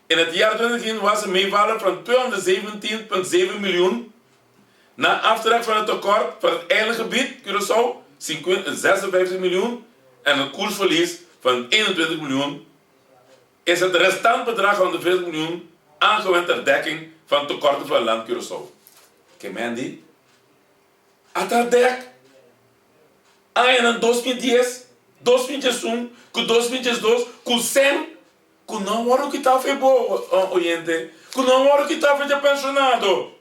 In het jaar 2010 was een meevaller van 217,7 miljoen na aftrek van het tekort van het eilandgebied Curaçao 56 miljoen en een koersverlies van 21 miljoen is het restant bedrag van 140 miljoen aangewend ter dekking van tekorten van land Curaçao. Ke men di? Ata dek añanan 2010, 2011 ku 2012 ku sèn ku no a wòrdu kitá for e bo oyente, ku no a wòrdu kitá for dje penshonado.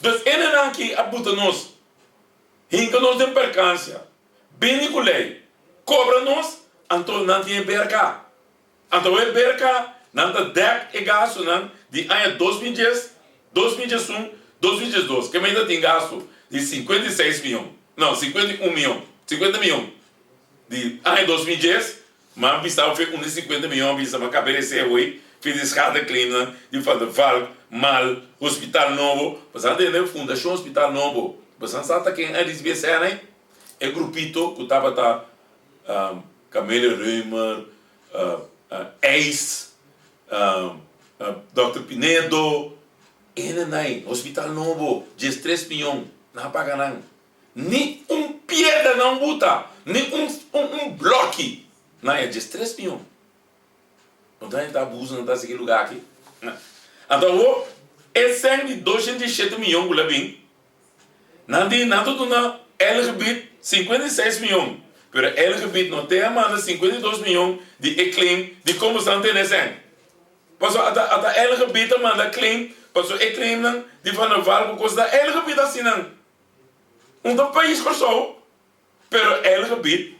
Dus enenan aki a buta nos, hinka nos den perkansia, bini ku lei, kobra nos. Anto nan tin e berka. Anto e berka nan ta dèk e gastunan di aña 2010, 2011, 2012. Ke mei ta tin gastu di 56 mion, no, 51 mion, 50 mion di aña 2010. Ma a bisa fe un di 50 mion a bisa ma kabe resé hoy fe di schadeclaimnan di Van der Valk, Mal, Hospital Nobo. Pasobra nan tende Fundashon Hospital Nobo. Pasobra nan sa ta ken a risibí e sèn ei. E grupito ku tabata Camelia Römer, IJs, Dòkter Pinedo, hendenan, Hospital Nobo, 13 mion nan a paga nan. Ni un piedra nan buta, ni un un bloki nan e 13 mion. Bo ta henter abuso nan ta hasi ki luga aki. Anto awor e sèn di 207 mion ku la bin, Nan di nan ta duna el gebied 56 miyon, pero el gebied no te a manda 52 miyon di e claim di como esnan tene esèn. Pasobra ata ata el gebied a manda claim, pasobra e claimnan di Van der Valk ku kos ta el gebied hasi nan. Un ta pais Kòrsou, pero el gebied,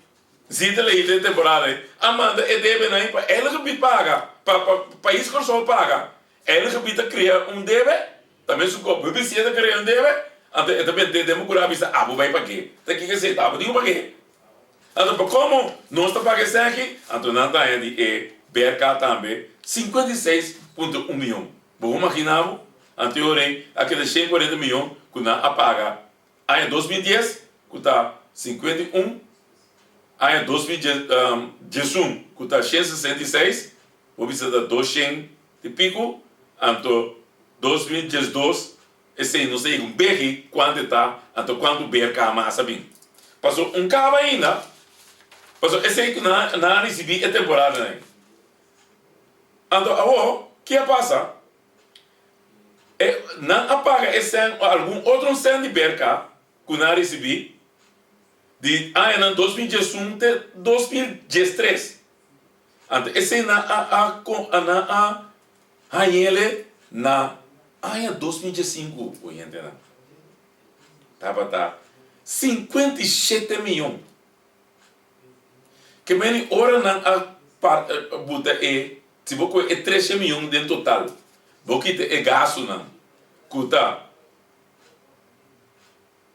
si ta lei den temporada ei, a manda e debenan ei pa el gebied paga, pa pa pais Kòrsou paga. El gebied a krea un debe. Ta mesun kop bo bisiña ta kere un debe, anto e ta bent'é den bo kura bisa abo bai pag'é. Ta kiko esei ta? Abo tin ku pag'é. Anto pa komo nos ta paga esaki? Anto nan ta haña di e BRK tambe 56.1 miyon. Bo por magina bo? Anto e ora ei a keda 140 miyon ku nan a paga aña 2010 ku ta 51, aña 2011 ku ta 166, Bo bisa ta 200 di pico, anto 2012 esey no sa yega un begi cuanto e ta, anto cuanto berca mas a bin. Paso un caba ainda, paso esey cu nan nan a ricibi e temporadanan ey. Anto awo ki a pasa? E nan a paga e cen o algun otro cen di berca cu nan a ricibi di añanan 2011 te 2013. Anto esei nan a a nan a hañ'ele na aña 2015, oyentenan. Tabata 57 miyon. Ke meni ora nan a par buta e, si bo kohe e 13 miyon den total, bo kita e gastunan ku ta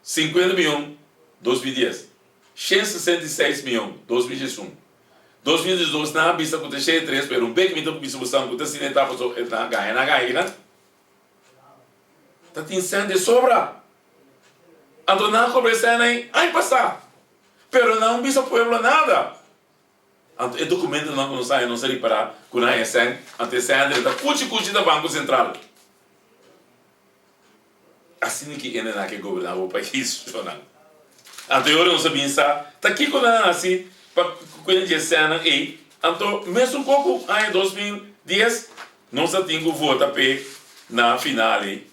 50 miyon, 2010, 166 miyon, 2011, 2012 nan a bisa ku ta 103 pero un bek mi ta bisa bosan ku ta asina e ta paso e nan a gaña nan a gaña kinan ta tin sèn de sobra anto nan a kobra e sèn ei aña pasá pero nan no bisa pueblo nada anto e dokumentonan ku nos haña nos a ripará ku nan haña sèn anto e sèn a drenta kuchi kuchi na banko sentral. Asina ki hendenan ke goberná bo pais, shonnan. Anto e ora nos a bin sa ta kiko nan a hasi pa kuenta dje sènnan ei. Anto mesun koko aña 2010 nos a tin ku vota p'e na final ei.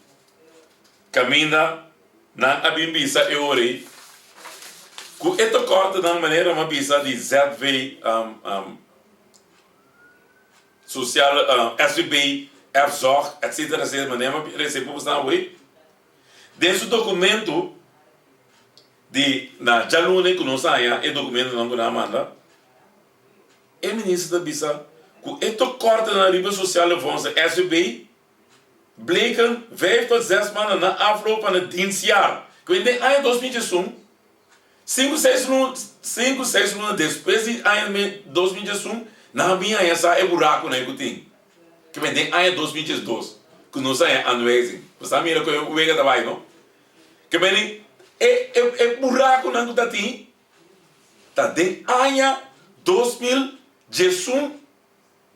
Kaminda nan a bin bisa e ora ei ku e tekortonan manera mi a bisa di ZV. Social, SVB, Erfzorg, etc. Etc. Manera mi a recibi pa boso awey. Den su documento di na djaluna cu nos a haya e documentonan cu nan a manda, e minister ta bisa cu e tekortonan riba Sociale Fondsen, SVB, bleken vijf tot zes maanden na afloop van het dienstjaar. Cu den aña 2021, Sinku seis luna sinku seis luna despues di aña 2011 nan a bin haña sa e burakunan ku tin. Ke men den aña 2012 ku nos a haña aanwijzing. Bo sa mira kon e wega ta bai no. Ke men e e e burakunan ku ta tin ta den aña 2011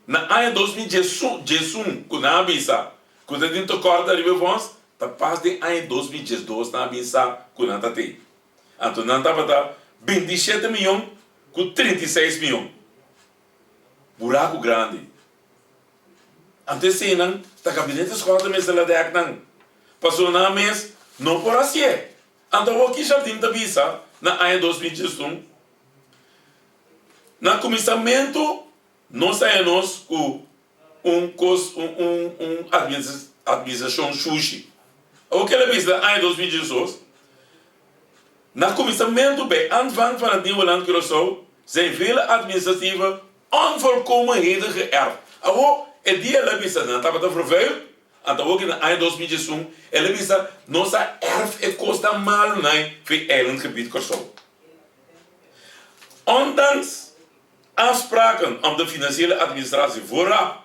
Na aña 2011 ku nan a bisa ku ta tin tekort ariba e fonds, ta pas den aña 2012 nan a bin sa ku nan ta tin. Anto nan tabata 27 miyon ku 36 miyon. Buraku grandi. Anto eseinan ta Gabinete Schotten mester la dèk nan, pasobra nan mes no por hasié. Anto awor ki Jardim ta bisa na aña 2011? Na kuminsamentu nos haña nos ku un kos un un un administrashon shushi. Awor kila bisa aña 2012, na kuminsamentu bij aanvang van het nieuwe land Curaçao. Zijn vele administratieve onvolkomenheden geërfd. Awor, e dia el a bisa nan tabata vervuild, anto awor ki na aña 2011 el a bisa nos a erf e kosnan malunan fi eilandgebied Kòrsou. Ondanks afspraken om de financiële administratie vooraf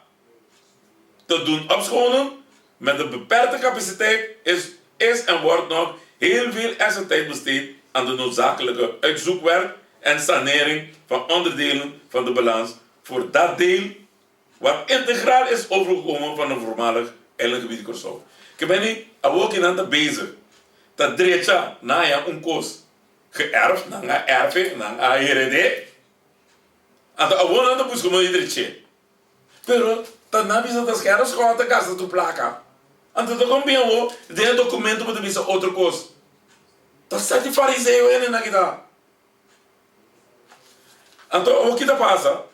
te doen opschonen, met de beperkte capaciteit is is en wordt nog heel veel extra tijd besteed aan de noodzakelijke uitzoekwerk en sanering van onderdelen van de balans voor dat deel wat integraal is overgekomen van een voormalig eilandgebied Kòrsou. Ke meni awor ki nan ta bezig ta drecha nan haña un kos geërfd, nan a erfe, nan a hered'é, anto awor nan ta buska modo di drech'é. Pero ta nan bisa ta skera skòt ta gasta tur plaka. Anto ta kon bin awor den e dokumento bo ta bisa otro kos. Ta sa di fariseo hende nan kita. Anto awor ki ta pasa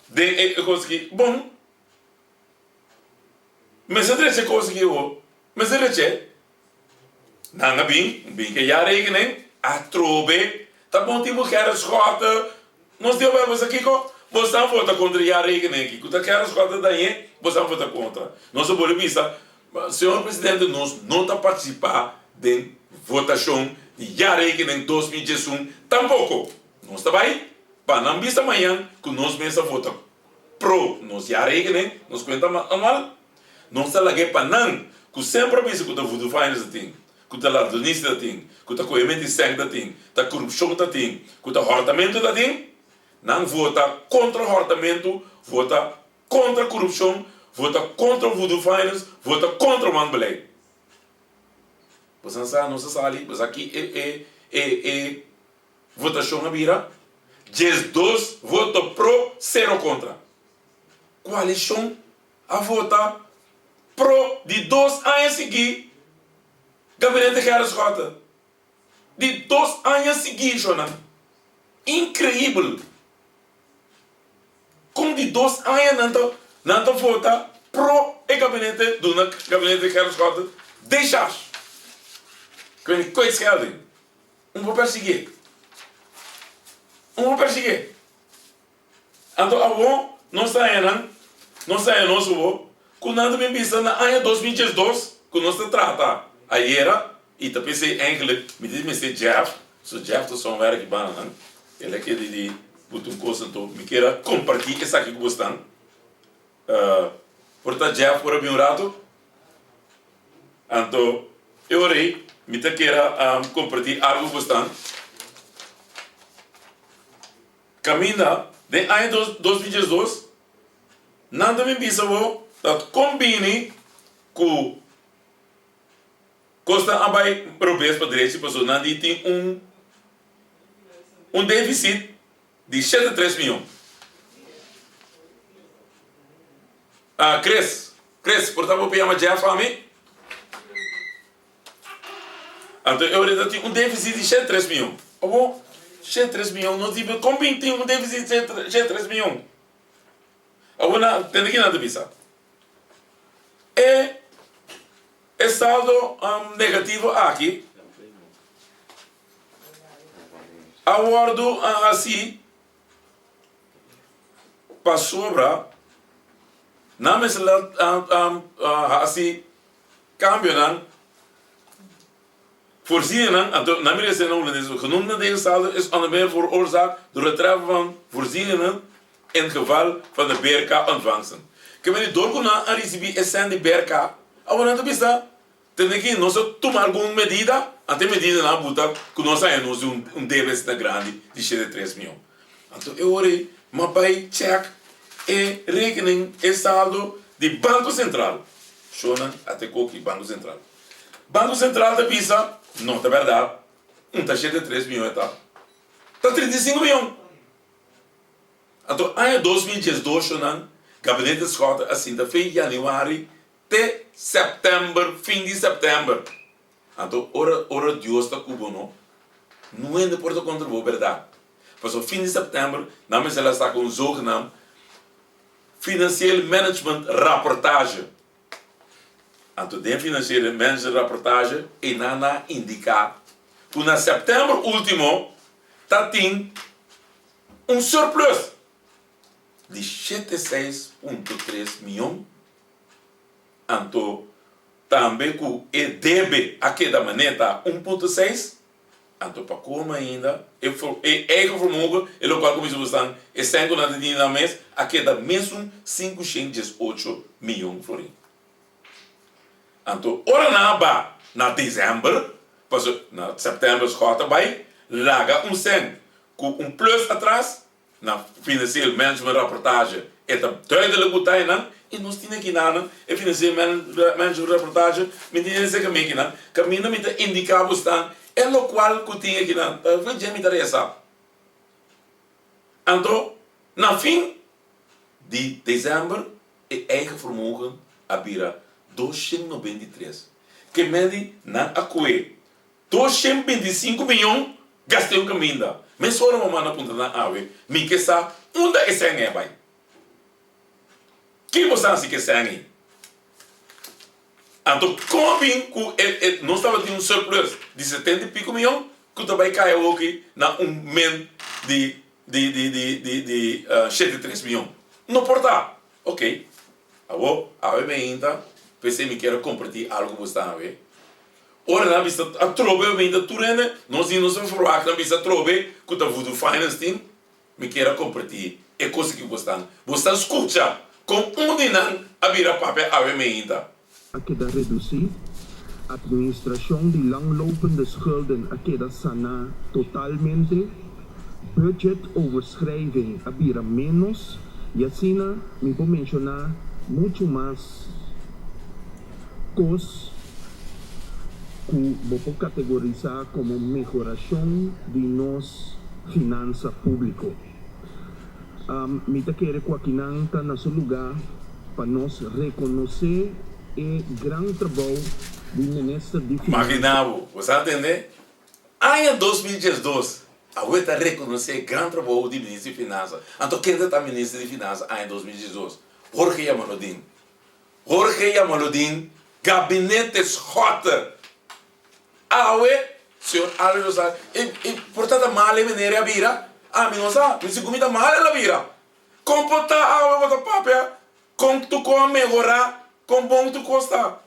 den e kos aki? Bon, mester drecha e kos aki awor. Mester drech'é. Nan a bin, bin ke jaarrekening, atrobe ta bon tin bo Gerrit Schotte, nos di awel bo sa kiko? Bo stan vota kontra e jaarrekening aki, ku ta Gerrit Schotte dañ'é, bo stan vota kontra. Nos a bolbe bisa, señor presidente nos no ta partisipa den votashon di jaarrekening 2011 tampoko. Nos ta bai pa nan bisa mañan ku nos mes a vota pro nos jaarrekening, nos kuenta anual. Nos ta lag'é pa nan ku semper a bisa ku ta voodoo finance ta tin, ku ta ladronisia ta tin, ku ta kohementu di sèn ta tin, ta korupshon ta tin, ku ta hòrtamentu ta tin. Nan vota kontra hòrtamentu, vota kontra korupshon, vota kontra voodoo finance, vota kontra wanbeleid. Boso sa nos a sali, bo sa ki e e e e votashon a bira? 12 voto pro, sero kontra. Koalishon a vota pro di dos aña sigui gabinete Gerrit Schotte. Di dos aña sigui shownan. Increibel. Con di dos aña nan ta nan ta vota pro e gabinete duna gabinete Gerrit Schotte decharge. Kwen kwijtschelding. Un por persigue. Un por persigue. Anto awor nos ta haña nan, nos ta haña nos awor, ku nan ta bin bisa na aña 2012 ku nos ta trata ayera i ta p'esei eigenlijk mi ta mester Jeff, so Jeff ta somewhere aki banda nan, el a kere di buta un kos anto mi kier a kompartí esaki ku bosnan. Por ta Jeff por a bin un rato? Anto e ora ei mi ta kier a kompartí algu ku bosnan. Kaminda den aña 2012, nan ta bin bisa bo ta kon bini ku kosnan a bai robes pa drechi pasobra nan di tin un un defisit di 103 miyon. Chris, Chris, por ta bo por yama Jeff pa mi? Anto e ora ta tin un deficit di 103 miyon. Awor, 103 miyon nos di kon bin tin un deficit di 103 miyon? Awor na tende kinan ta bisa. E e saldo um, negativo aki a wordu hasi pasobra nan mester hasi Cambionan, Voorzieningen, anto na mi lesa na Hulandes, genoemde deze saldo is onder meer veroorzaakt door het treffen van voorzieningen in geval van de BRK ontvangsten. Ke meni dor ku nan a risibi e sèn di BRK, awor nan ta bisa, tende ki nos a tuma algun medida, anto e medidanan a buta ku nos a haña nos di un debe asina grandi di 103 mion. Anto e ora ei m'a bai chèk e rekening, e saldo di Banko Sentral. Shownan a te koki Banko Sentral. Banko Sentral ta bisa, no ta bèrdat, un ta 103 mion e ta. Ta 35 mion. Anto aña 2012 shownan, Gabinete Schotte a sinta fe yanüari te sèptèmber, fin di sèptèmber. Anto ora ora Dios ta ku bo no, no hende por ta kontra bo, bèrdat? Pasobra fin di sèptèmber nan mester a saka un zogenaamd Financieel Management Rapportage. Anto den Financieel Management Rapportage einan nan a indiká ku na sèptèmber último ta tin. Un surplus di 706.3 mion, anto tambe ku e debe a keda manera ta 1.6, anto pa komo ainda e e eigen vermogen, e lokual ku mi stan e sèn ku nan ta tene nan mes a keda mesun 518 mion florin. Anto ora nan a ba na desèmber, pasobra na sèptèmber Schot a bai laga un sèn ku un plus atras na Financieel Management Rapportage e ta duidelijk ku ta einan i nos tin aki nanan e Financieel Management Rapportage mi tin esei kaminda akinan kaminda mi ta indiká bo stan e lokual ku tin akinan ta hopi dje mi ta resa. Anto na fin di desèmber e eigen vermogen a bira 293 ke medi nan a kue 225 miyon gast'é un kaminda. Mesora bo manda puntra nan awe, Mi ke sa unda e sèn ei a bai. Ki bo sa hasi ku e sèn ei? Anto kon a bin ku e e nos tabatin un surplus di setenta i piko miyon ku ta bai kai awoki na un min di di di di di di 73 miyon? No por ta. Oke, awo awe meinta p'esei mi kier a kompartí algu ku bo sta awe. Ora nan bisa atrobe mi ta tur hende, nos di nos verwagt nan bisa atrobe ku ta Voodoo Finance tin, mi kier a kompartí e kos aki ku bo stan. Bo stan skucha kon un di nan a bira papia awe meinta. A keda redusí, atministrashon di langlopende schulden a keda saná totalmente, budgetoverschrijving a bira ménos i asina mi por menshoná muchu mas kos ku bo por kategorisá komo mehorashon di nos finansa públiko. Mi ta kere ku akinan ta na su lugá pa nos rekonosé e gran trabou di Minister di Finansa. Maginá bo, bo sa tende? Aña 2012, awe ta rekonosé e gran trabou di Minister di Finansa. Anto ken ta ta Minister di Finansa aña 2012? Jorge Jamaloodin. Jorge Jamaloodin, Gabinete Schotte. Awe, señor Alex lo sa, e e por ta ta mal e meneer a bira? Ami no sa, mi sigur mi ta mal el a bira. Kon por ta awe bo ta papia kon tur kos a mehora, kon bon tur kos ta?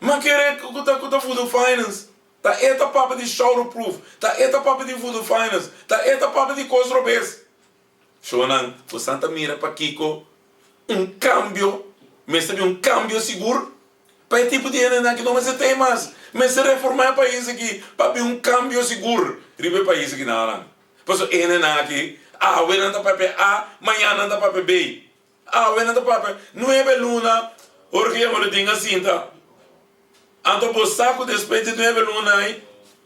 Ma kere ku ta ku ta Voodoo Finance, ta e ta papia di showerproof, ta e ta papia di Voodoo Finance, ta e ta papia di kos robes. Shownan, bosan ta mira pakiko un kambio mester bin un kambio sigur pa e tipo di hendenan aki no mester tei mas. Mester reforma e pais aki pa bin un kambio sigur riba e pais aki nan. Pasobra e hendenan aki awe nan ta papia A, mañana nan ta papia B. Awe nan ta papia nuebe luna Jorge Jamaloodin a sinta. Anto bo sa ku despues di nuebe luna ei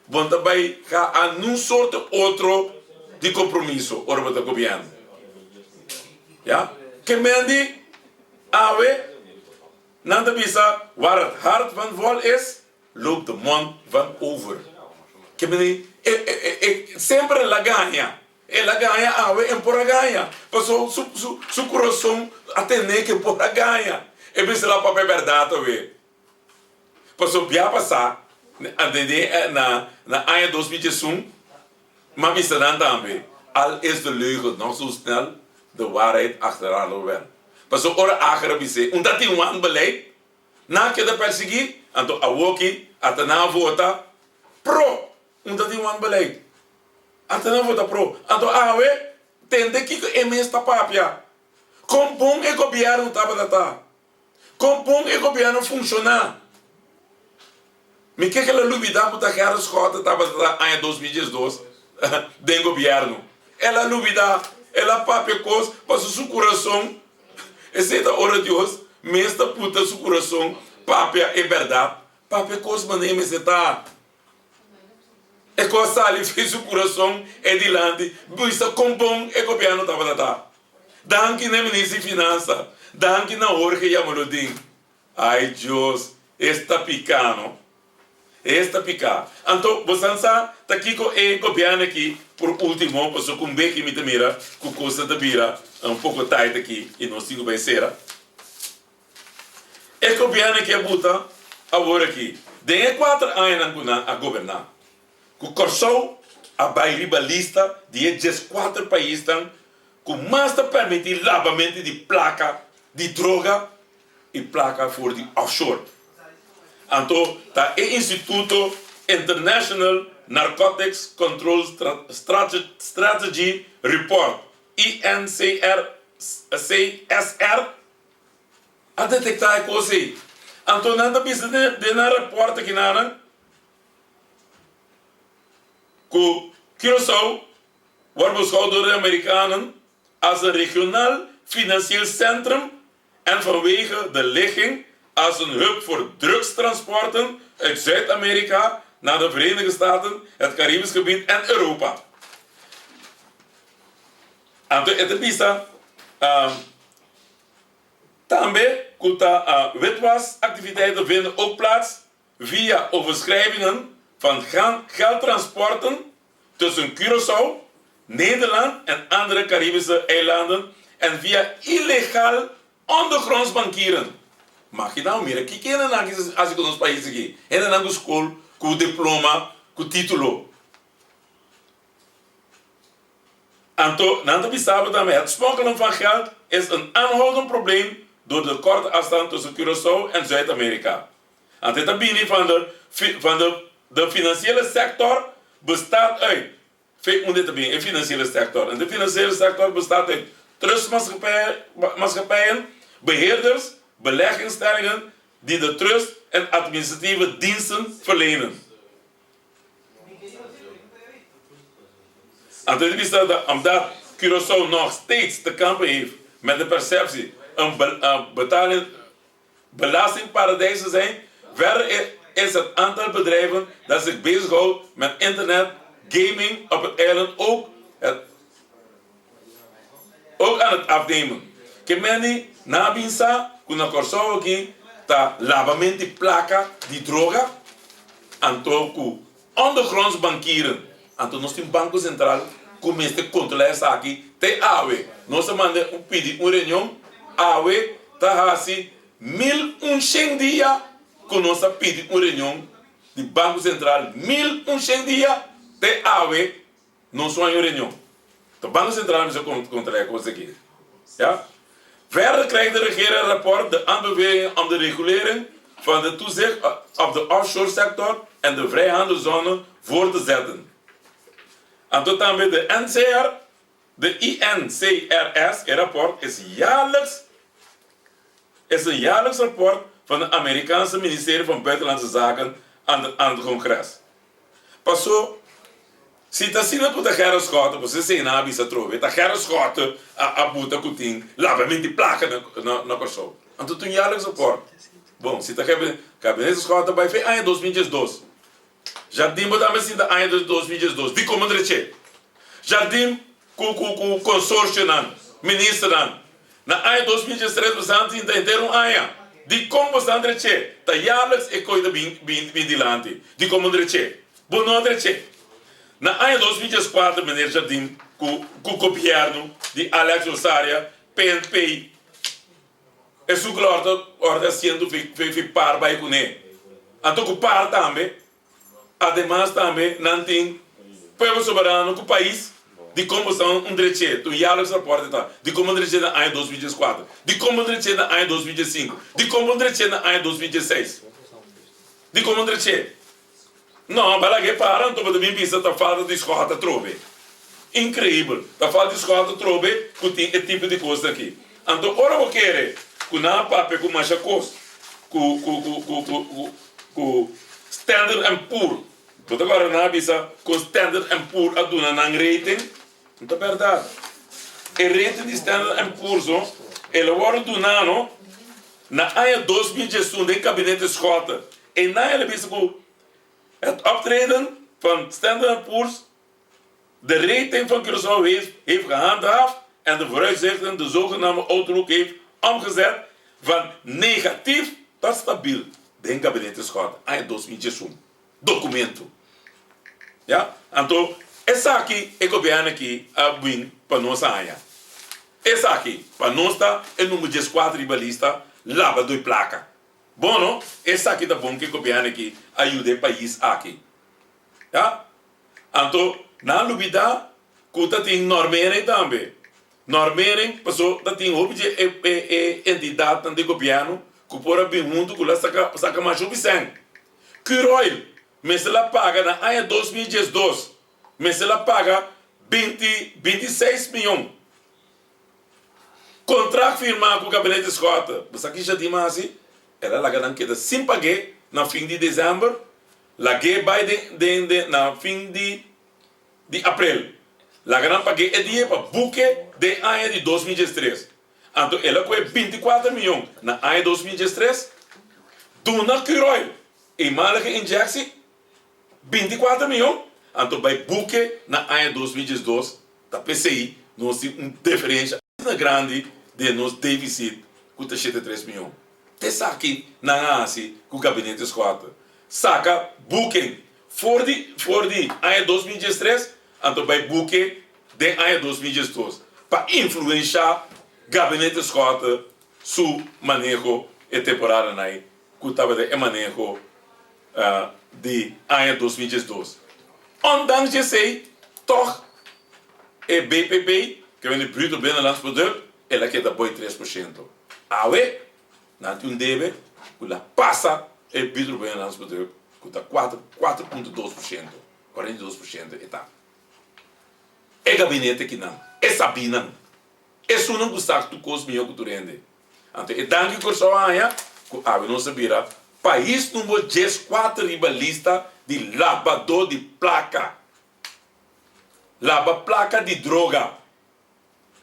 bo ta bai ha a nun sorte otro di kompromiso ora bo ta gobièrnu. Ya. Ke men di awe nan ta bisa waar het hart van vol is, loopt de mond van over. Ke men di e e e semper el a gaña. El a gaña awe en por a gaña, paso su su su kurason a tene ke por a gaña. E bisa la papia bèrdat awe. Paso bia pasá na na aña 2011 m'a bisa nan tambe, al is de leugen nog zo snel, de waarheid achterhaalt wel. Paso ora Ager a bis'é, un ta tin wanbeleid, nan a keda persiguí, anto awoki ata nan a vota pro un ta tin wanbeleid. Ata nan vota pro. Anto awe tende kiko e mes ta papia. Kon bon e gobièrnu tabata ta. Kon bon e gobièrnu funshoná. Mi ke kila lubidá ku ta Gerrit Schotte tabata ta aña 2012 den gobièrnu. El a lubidá, el a papia kos pasobra su kurason, esei ta ora Dios mes ta puta su kurason papia e bèrdat, papia kos manera e mester ta. E kos sali fi su kurason e dilanti bisa kon bon e gobièrnu tabata ta. Danki na e minister di finansa, danki na Jorge Jamaloodin. Ai Dios, es ta piká no. Es ta piká. Anto bosan sa ta kiko e gobièrnu aki por ultimo, pasobra ku un beki mi ta mira ku kosnan ta bira un poko tait aki i nos tin ku bai sera. E gobièrnu aki a buta awor aki den e kuater añanan ku nan a goberná ku Kòrsou. a bai riba lista di e dieskuater paisnan ku mas ta permití labamentu di plaka di droga i plaka for di offshore. Anto ta e instituto International Narcotics Control Strategy Report, INCRCSR, a detektá e kos ei. Anto nan ta bisa den nan rapòrt akinanan ku Curaçao wordt beschouwd door de Amerikanen als een regionaal financieel centrum en vanwege de ligging als een hub voor drugstransporten uit Zuid-Amerika naar de Verenigde Staten, het Caribisch gebied en Europa. Anto e ta bisa tambe ku ta witwasactiviteiten vinden ook plaats via overschrijvingen van geldtransporten tussen Curaçao, Nederland en andere Caribische eilanden en via ilegal ondergronds bankieren. Magina bo mira kiko hendenan aki ta hasi ku nos pais aki. Hendenan ku skol, ku diploma, ku titulo. Anto nan ta bisa bo tambe, het smokkelen van geld is een aanhoudend probleem door de korte afstand tussen Curaçao en Zuid-Amerika. Anto e ta bini van de van de de financiële sector bestaat uit Fe unda e ta bini e financiële sector? En de financiële sector bestaat uit trustmaatschappijen, beheerders, belegginstellingen die de trust en administratieve diensten verlenen. Anto e ta bisa dat omdat Curaçao nog steeds te kampen heeft met de perceptie een betaling Belastingparadijzen zijn, verder is het aantal bedrijven dat zich bezighoudt met internet gaming op het eiland ook het ook aan het afnemen. Ke meni na bin sa ku na Kòrsou aki ta labament di plaka di droga anto ku Ondergronds bankieren. Anto nos tin Banko Sentral ku mester kontrolá esaki te awe. Nos a manda un pidi un reunion awe ta hasi 1100 dia ku nos a pidi un reunion di Banko Sentral 1100 dia te awe nos no hay un reunion. Ta Banko Sentral mester kontrolá e kos aki. Ya. Verder krijgt de regering rapport de aanbevelingen om de regulering van de toezicht op de offshore sector en de vrijhandelszone voor te zetten. Anto tambe de NCR, de INCRS, e rapport is jaarlijks is een jaarlijks rapport van de Amerikaanse ministerie van Buitenlandse Zaken aan de aan het congres. Paso, si ta asina ku ta Gerrit Schotte, bo sesei nan a bisa atrobe, ta Gerrit Schotte a a buta ku tin labamenti plaka na na na Kòrsou. Anto ta un jaarlijks rapport. Bon, si ta Gabinete Schotte bai fe aña 2012. Jardim bo tambe sinta aña 2012. Dikon bo dreche? Jardim ku ku ku konsorsionan, ministernan. Na aña 2013 bo san sinta henter un aña. Dikon bo san dreche? Ta jaarlijks e koi ta bin bin bin dilanti. Dikon bo dreche? Bo no a dreche. Na aña 2014 meneer Jardim ku ku gobièrnu di Alex Rosaria, PNP, esun ku lo ora ta ora ta asiento fi fi fi par bai kuné. Anto ku par tambe. Ademas tambe nan tin Pueblo Soberano ku pais di kon bo sta un dreche, un jaarlijks rapport e ta, di kon bo dreche na aña 2014, di kon bo dreche na aña 2015, di kon bo dreche na aña 2016, di kon bo dreche. No, bo a laga e para anto bo ta bin bisa ta falta di Schotte atrobe. Increibel, ta falta di Schotte atrobe ku tin e tipo di kosnan aki. Anto ora bo kere ku nan a papia ku masha kos ku ku ku ku ku Ku Standard and Poor, bo ta kòrda nan a bisa ku Standard and Poor a duna nan rating? No ta bèrdat. E rating di Standard and Poor so, el a wòrdu duná no na aña 2011 den Kabinete Schotte. Einan el a bisa ku het optreden van Standard and Poor's de rating van Curaçao heeft heeft gehandhaafd en de vooruitzichten, de zogenaamde outlook, heeft omgezet van negatief tot stabiel den Gabinete Schotte aña 2011. Documento. Ya, anto esaki e gobierno aki a bin pa nos haña. Esaki pa nos ta e number 14 riba lista laba doi placa. Bono, esaki ta bon ke gobierno aki a yuda e pais aki. Ya. Anto. Nan a lubidá ku ta tin normering tambe. Normering paso ta tin hopi dje e e entidatnan di gobièrnu ku por a bin huntu ku la saka saka masha hopi sèn. Curoil mester la paga na aña 2012 mester la paga binti 26 miyon. Kontrakt firmá ku Gabinete Schotte. Bo sa kisha di mas? El a laga nan keda sin pag'é na fin di desèmber, lag'é bai den den den na fin di di aprel. Laga nan pag'é e dia pa buke den aña di 2013. Anto el a kohe 24 miyon na aña 2013, duna Curoil eenmalige injectie 24 miyon, anto bai buke na aña 2012. Ta p'esei nos tin un deferensha asina grandi den nos defisit ku ta 7 tres miyon. Ta esaki nan a hasi ku Gabinete Schotte. Saka buken for di for di aña 2013 anto bai buke den aña 2012 pa influensha Gabinete Schotte su maneho e temporadanan ei ku tabata e maneho di aña 2012. Ondanks esei, tòg e BPP, ke wende Bruto Binnenlands Product, el a keda boi 3%. Awe, nan tin un debe ku la pasa e Bruto Binnenlands Product ku ta kuater, 4.2%, 42% e ta. E gabinete kinan, e sabinan, esunnan ku sa tur kos mihó ku tur hende. Anto e danki Kòrsou a haña ku awe nos a bira pais number 14 riba lista di labadó di plaka. Laba plaka di droga,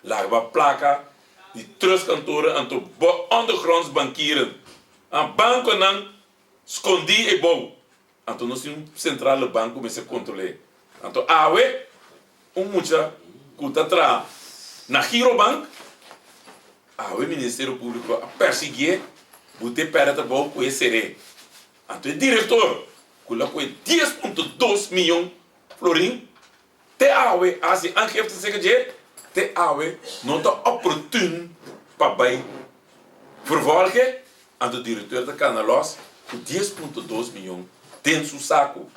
laba plaka di trustkantoren anto ondergronds bankieren, bankonan skondí ebou. Anto nos tin un centrale bank ku mester kontrol'é. Anto awe un mucha ku ta traha na Girobank, awe Ministerio Públiko a persiguié, but'é pèrdè trabou ku e ser'é. Anto e direktor ku la kohe 10.2 miyon florin te awe a hasi aangifte serka dje, te awe no ta oportun pa bai vervolg'é, anto direktor ta kana lòs ku 10.2 miyon den su saku.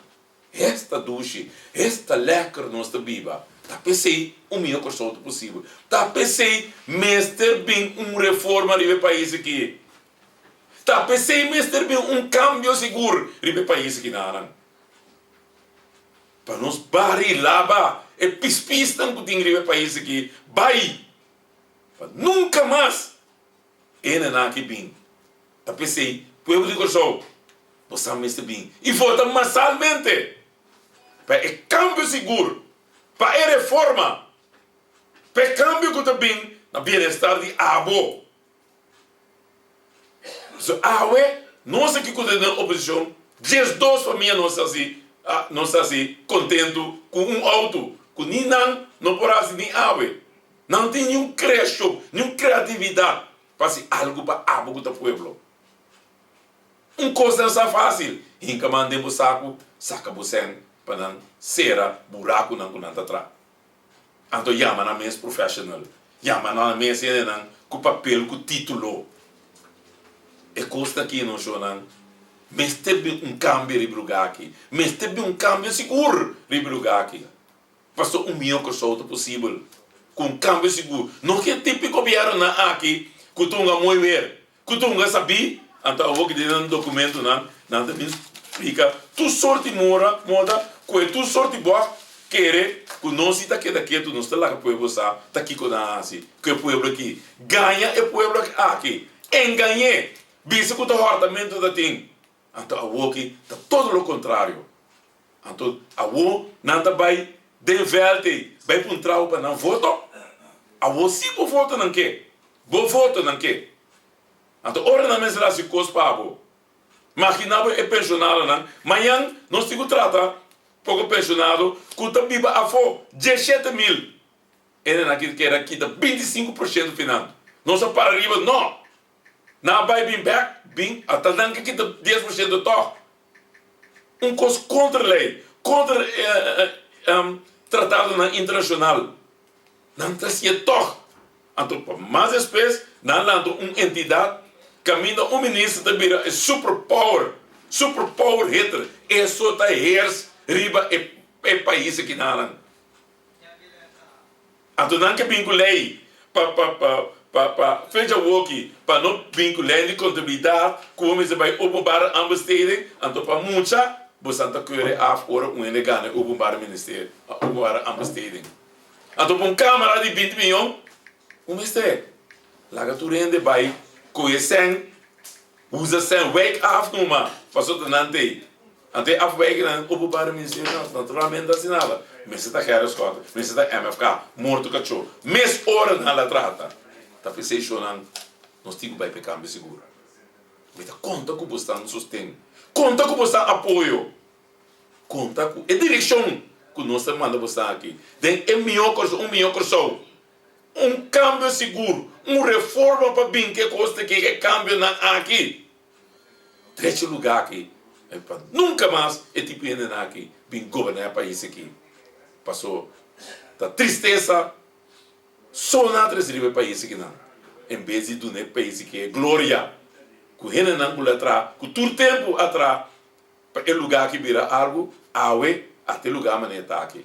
Esta dushi, esta lèker nos ta biba. Ta p'esei un mihó Kòrsou ta posibel. Ta p'esei mester bin un reforma riba e pais aki. Ta p'esei mester bin un kambio sigur riba e pais aki nanan. Pa nos bari laba e pispisnan ku tin riba e pais aki bai. Pa nunka mas e hendenan aki bin. Ta p'esei pueblo di Kòrsou bo sa mester bin i vota masalmente pa e kambio sigur, pa e reforma, pa e kambio ku ta bin na bienestar di abo. Pasobra awe nos aki ku ta den oposishon, 12 famia nos ta hasi nos ta hasi kontentu ku un outo ku ni nan no por hasi ni awe. Nan no tin niun kreashon, niun kreatividat pa hasi algu pa abo ku ta pueblo. Un kos nan sa fásil, hinka man den bo saku, saka bo sèn pa nan sera burakunan ku nan ta traha. Anto yama nan mes professional, yama nan mes hendenan ku papel, ku título. E kos ta aki no shownan, mester bin un kambio riba e lugá aki, mester bin un kambio sigur riba e lugá aki. Pasobra un mihó Kòrsou ta posibel ku un kambio sigur. No ke típiko gobièrnunan aki ku ta hunga mooi weer. Ku ta hunga sabí, anto awor ki den nan dokumentonan nan ta bin splika tur sorti mora, moda, ku e tur sorti bòg kere ku nos si ta keda ketu, nos ta laga pueblo sa ta kiko nan a hasi ku e pueblo aki. Gaña e pueblo aki, engañ'é, bisa ku ta hòrtamentu ta tin. Anto awor ki ta todo lo kontrario. Anto awor nan ta bai den vèlt ei bai puntra bo pa nan voto? Awor si bo voto nan ke. Bo voto nan ke. Anto ora nan mester hasi kos pa bo, magina bo e penshonadonan. Mañan nos tin ku trata poko penshonado ku ta biba afó, 17,000. Hendenan ki keda kita 25% final. Nos a para riba, no! Nan a bai bin bek, bin, ata nan ke kita 10% tòg. Un kos kontra lei, kontra tratadonan internashonal. Nan ta hasié tòg. Anto pa mas despues nan lanta un entidat kaminda un minister ta bira e super power, super power hitter. Eso ta hers riba e pais akinanan. Anto nan ke bin ku lei pa pa pa pa pa fecha awoki pa no bin ku lei di kontabilidat ku bo mester bai openbare aanbesteding anto pa mucha bosan ta keure af ora un hende gana e openbare ministerio openbare aanbesteding anto pa un kamera di binti miyon bo mester laga tur hende bai kohe sèn Usa sèn wijk af numa pasobra ta nan tei. Anto e afwijkingnan openbare ministerio naturalmente a sinala mester ta Gerrit Schotte, mester ta MFK, morto kachó. Mes ora nan la trata. Ta p'esei shownan nos tin ku bai p'e kambio sigur. Mi ta konta ku bosnan sosten, konta ku bosnan apoyo, konta ku e direkshon ku nos ta manda bosnan aki den e mihó Kòrsou, un mihó Kòrsou. Un kambio sigur, un reforma pa bin ke kos ta ke e kambionan aki. Drecha lugá aki pa nunka mas e tipo hendenan aki bin goberná e pais aki. Paso ta tristesa so nan a trese riba e pais akinan en bes di duna e pais aki e gloria ku hendenan ku lo a traha ku tur tempu a traha pa e lugá aki bira algu, awe ata e lugá manera e ta aki.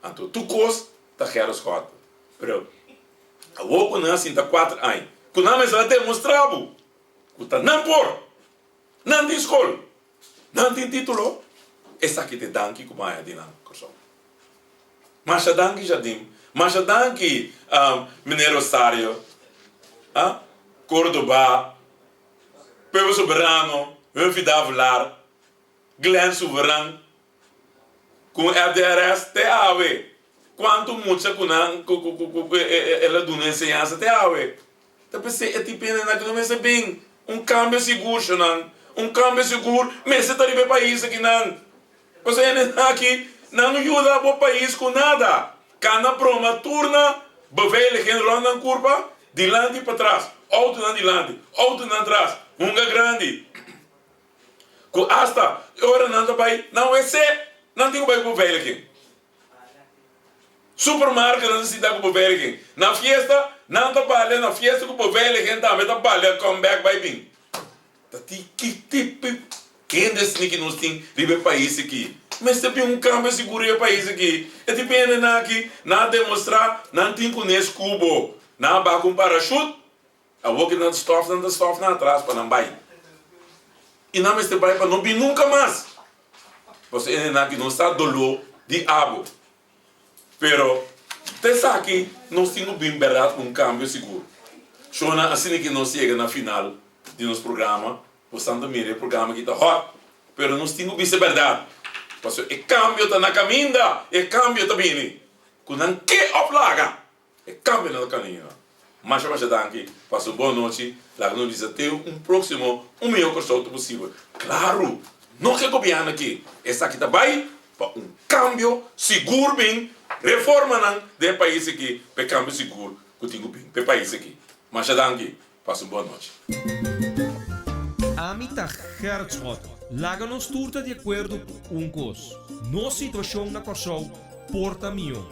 Anto tur kos ta Gerrit Schotten. Pero awor ku nan a sinta kuater aña, ku nan mester a demostrá bo ku ta nan por, nan tin skol, nan tin título, esaki ta e danki ku bo haña di nan, Kòrsou. Masha danki Jardim, masha danki Meneer Rosario, Cordoba, Pueblo Soberano, Humphrey Davelaar, Glenn Souveran. Ku FDRS te awe. Kuantu mucha ku nan ku ku ku el a duna enseñansa te awe. Ta p'esei e tipo hendenan ku no mester bin. Un kambio sigur shonan. Un kambio sigur mester ta riba e pais akinan. Pasobra e hendenan aki nan no yuda bo pais ku nada. Kana broma tur na beveiliging rònt nan kurpa, dilanti i patras. Outonan dilanti, outonan tras, hunga grandi. Ku asta e ora nan ta bai nan wc, nan tin ku bai ku beveiliging. Supermarket nan ta sinta ku beveiliging. Na fiesta, nan ta balia na fiesta ku beveiliging tambe ta balia come back bai bin. Ta ti ki tipo hende asina ki nos tin riba e pais aki? Mester bin un kambio sigur riba e pais aki. E tipo hendenan aki nan a demostra nan tin ku nes kubo. Nan a baha ku un parashut. Awor ki nan stòf, nan ta stòf nan atras pa nan bai. I nan mester bai pa no bin nunka mas. Pasobra e hendenan aki no sa doló di abo. Pero ta esaki nos tin ku bin bèrdat ku un kambio sigur. Shona, asina ki nos yega na final di nos programa, bosan ta mira e programa aki ta hòt. Pero nos tin ku bisa bèrdat. Pasobra e kambio ta na kaminda, e kambio ta bini. Ku nan ke òf laga. E kambionan ta kanina. Masha masha danki, pasa un bon nochi, laga nos bisa te un proximo un mihó Kòrsou ta posibel. Klaru, no ke gobièrnu aki, esaki ta bai pa un kambio sigur bin, reformanan den e pais aki pa e kambio sigur ku tin ku bin pa e pais aki. Masha danki, pasa un bon nochi. Ami ta Gerrit Schotten. Laga nos tur ta di akuerdo ku un kos, nos situashon na Kòrsou por ta mihó.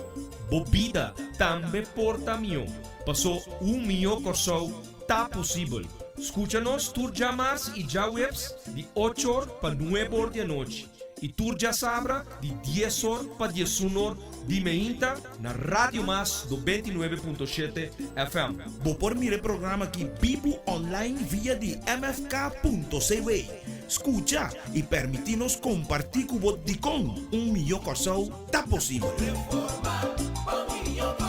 Bo bida tambe por ta mihó. Pasó un mihó Kòrsou ta posibel. Skucha nos tur djamars i djaweps di ocho or pa nuebe or di anochi i tur djasabra di dies or pa diesun or di meinta na Radio Mas 99.7 FM. Bo por mira e programa aki bibu online via di mfk.cw. Skucha i permití nos kompartí ku bo dikon un mihó Kòrsou ta posibel. Reforma pa un mihó Kòrsou.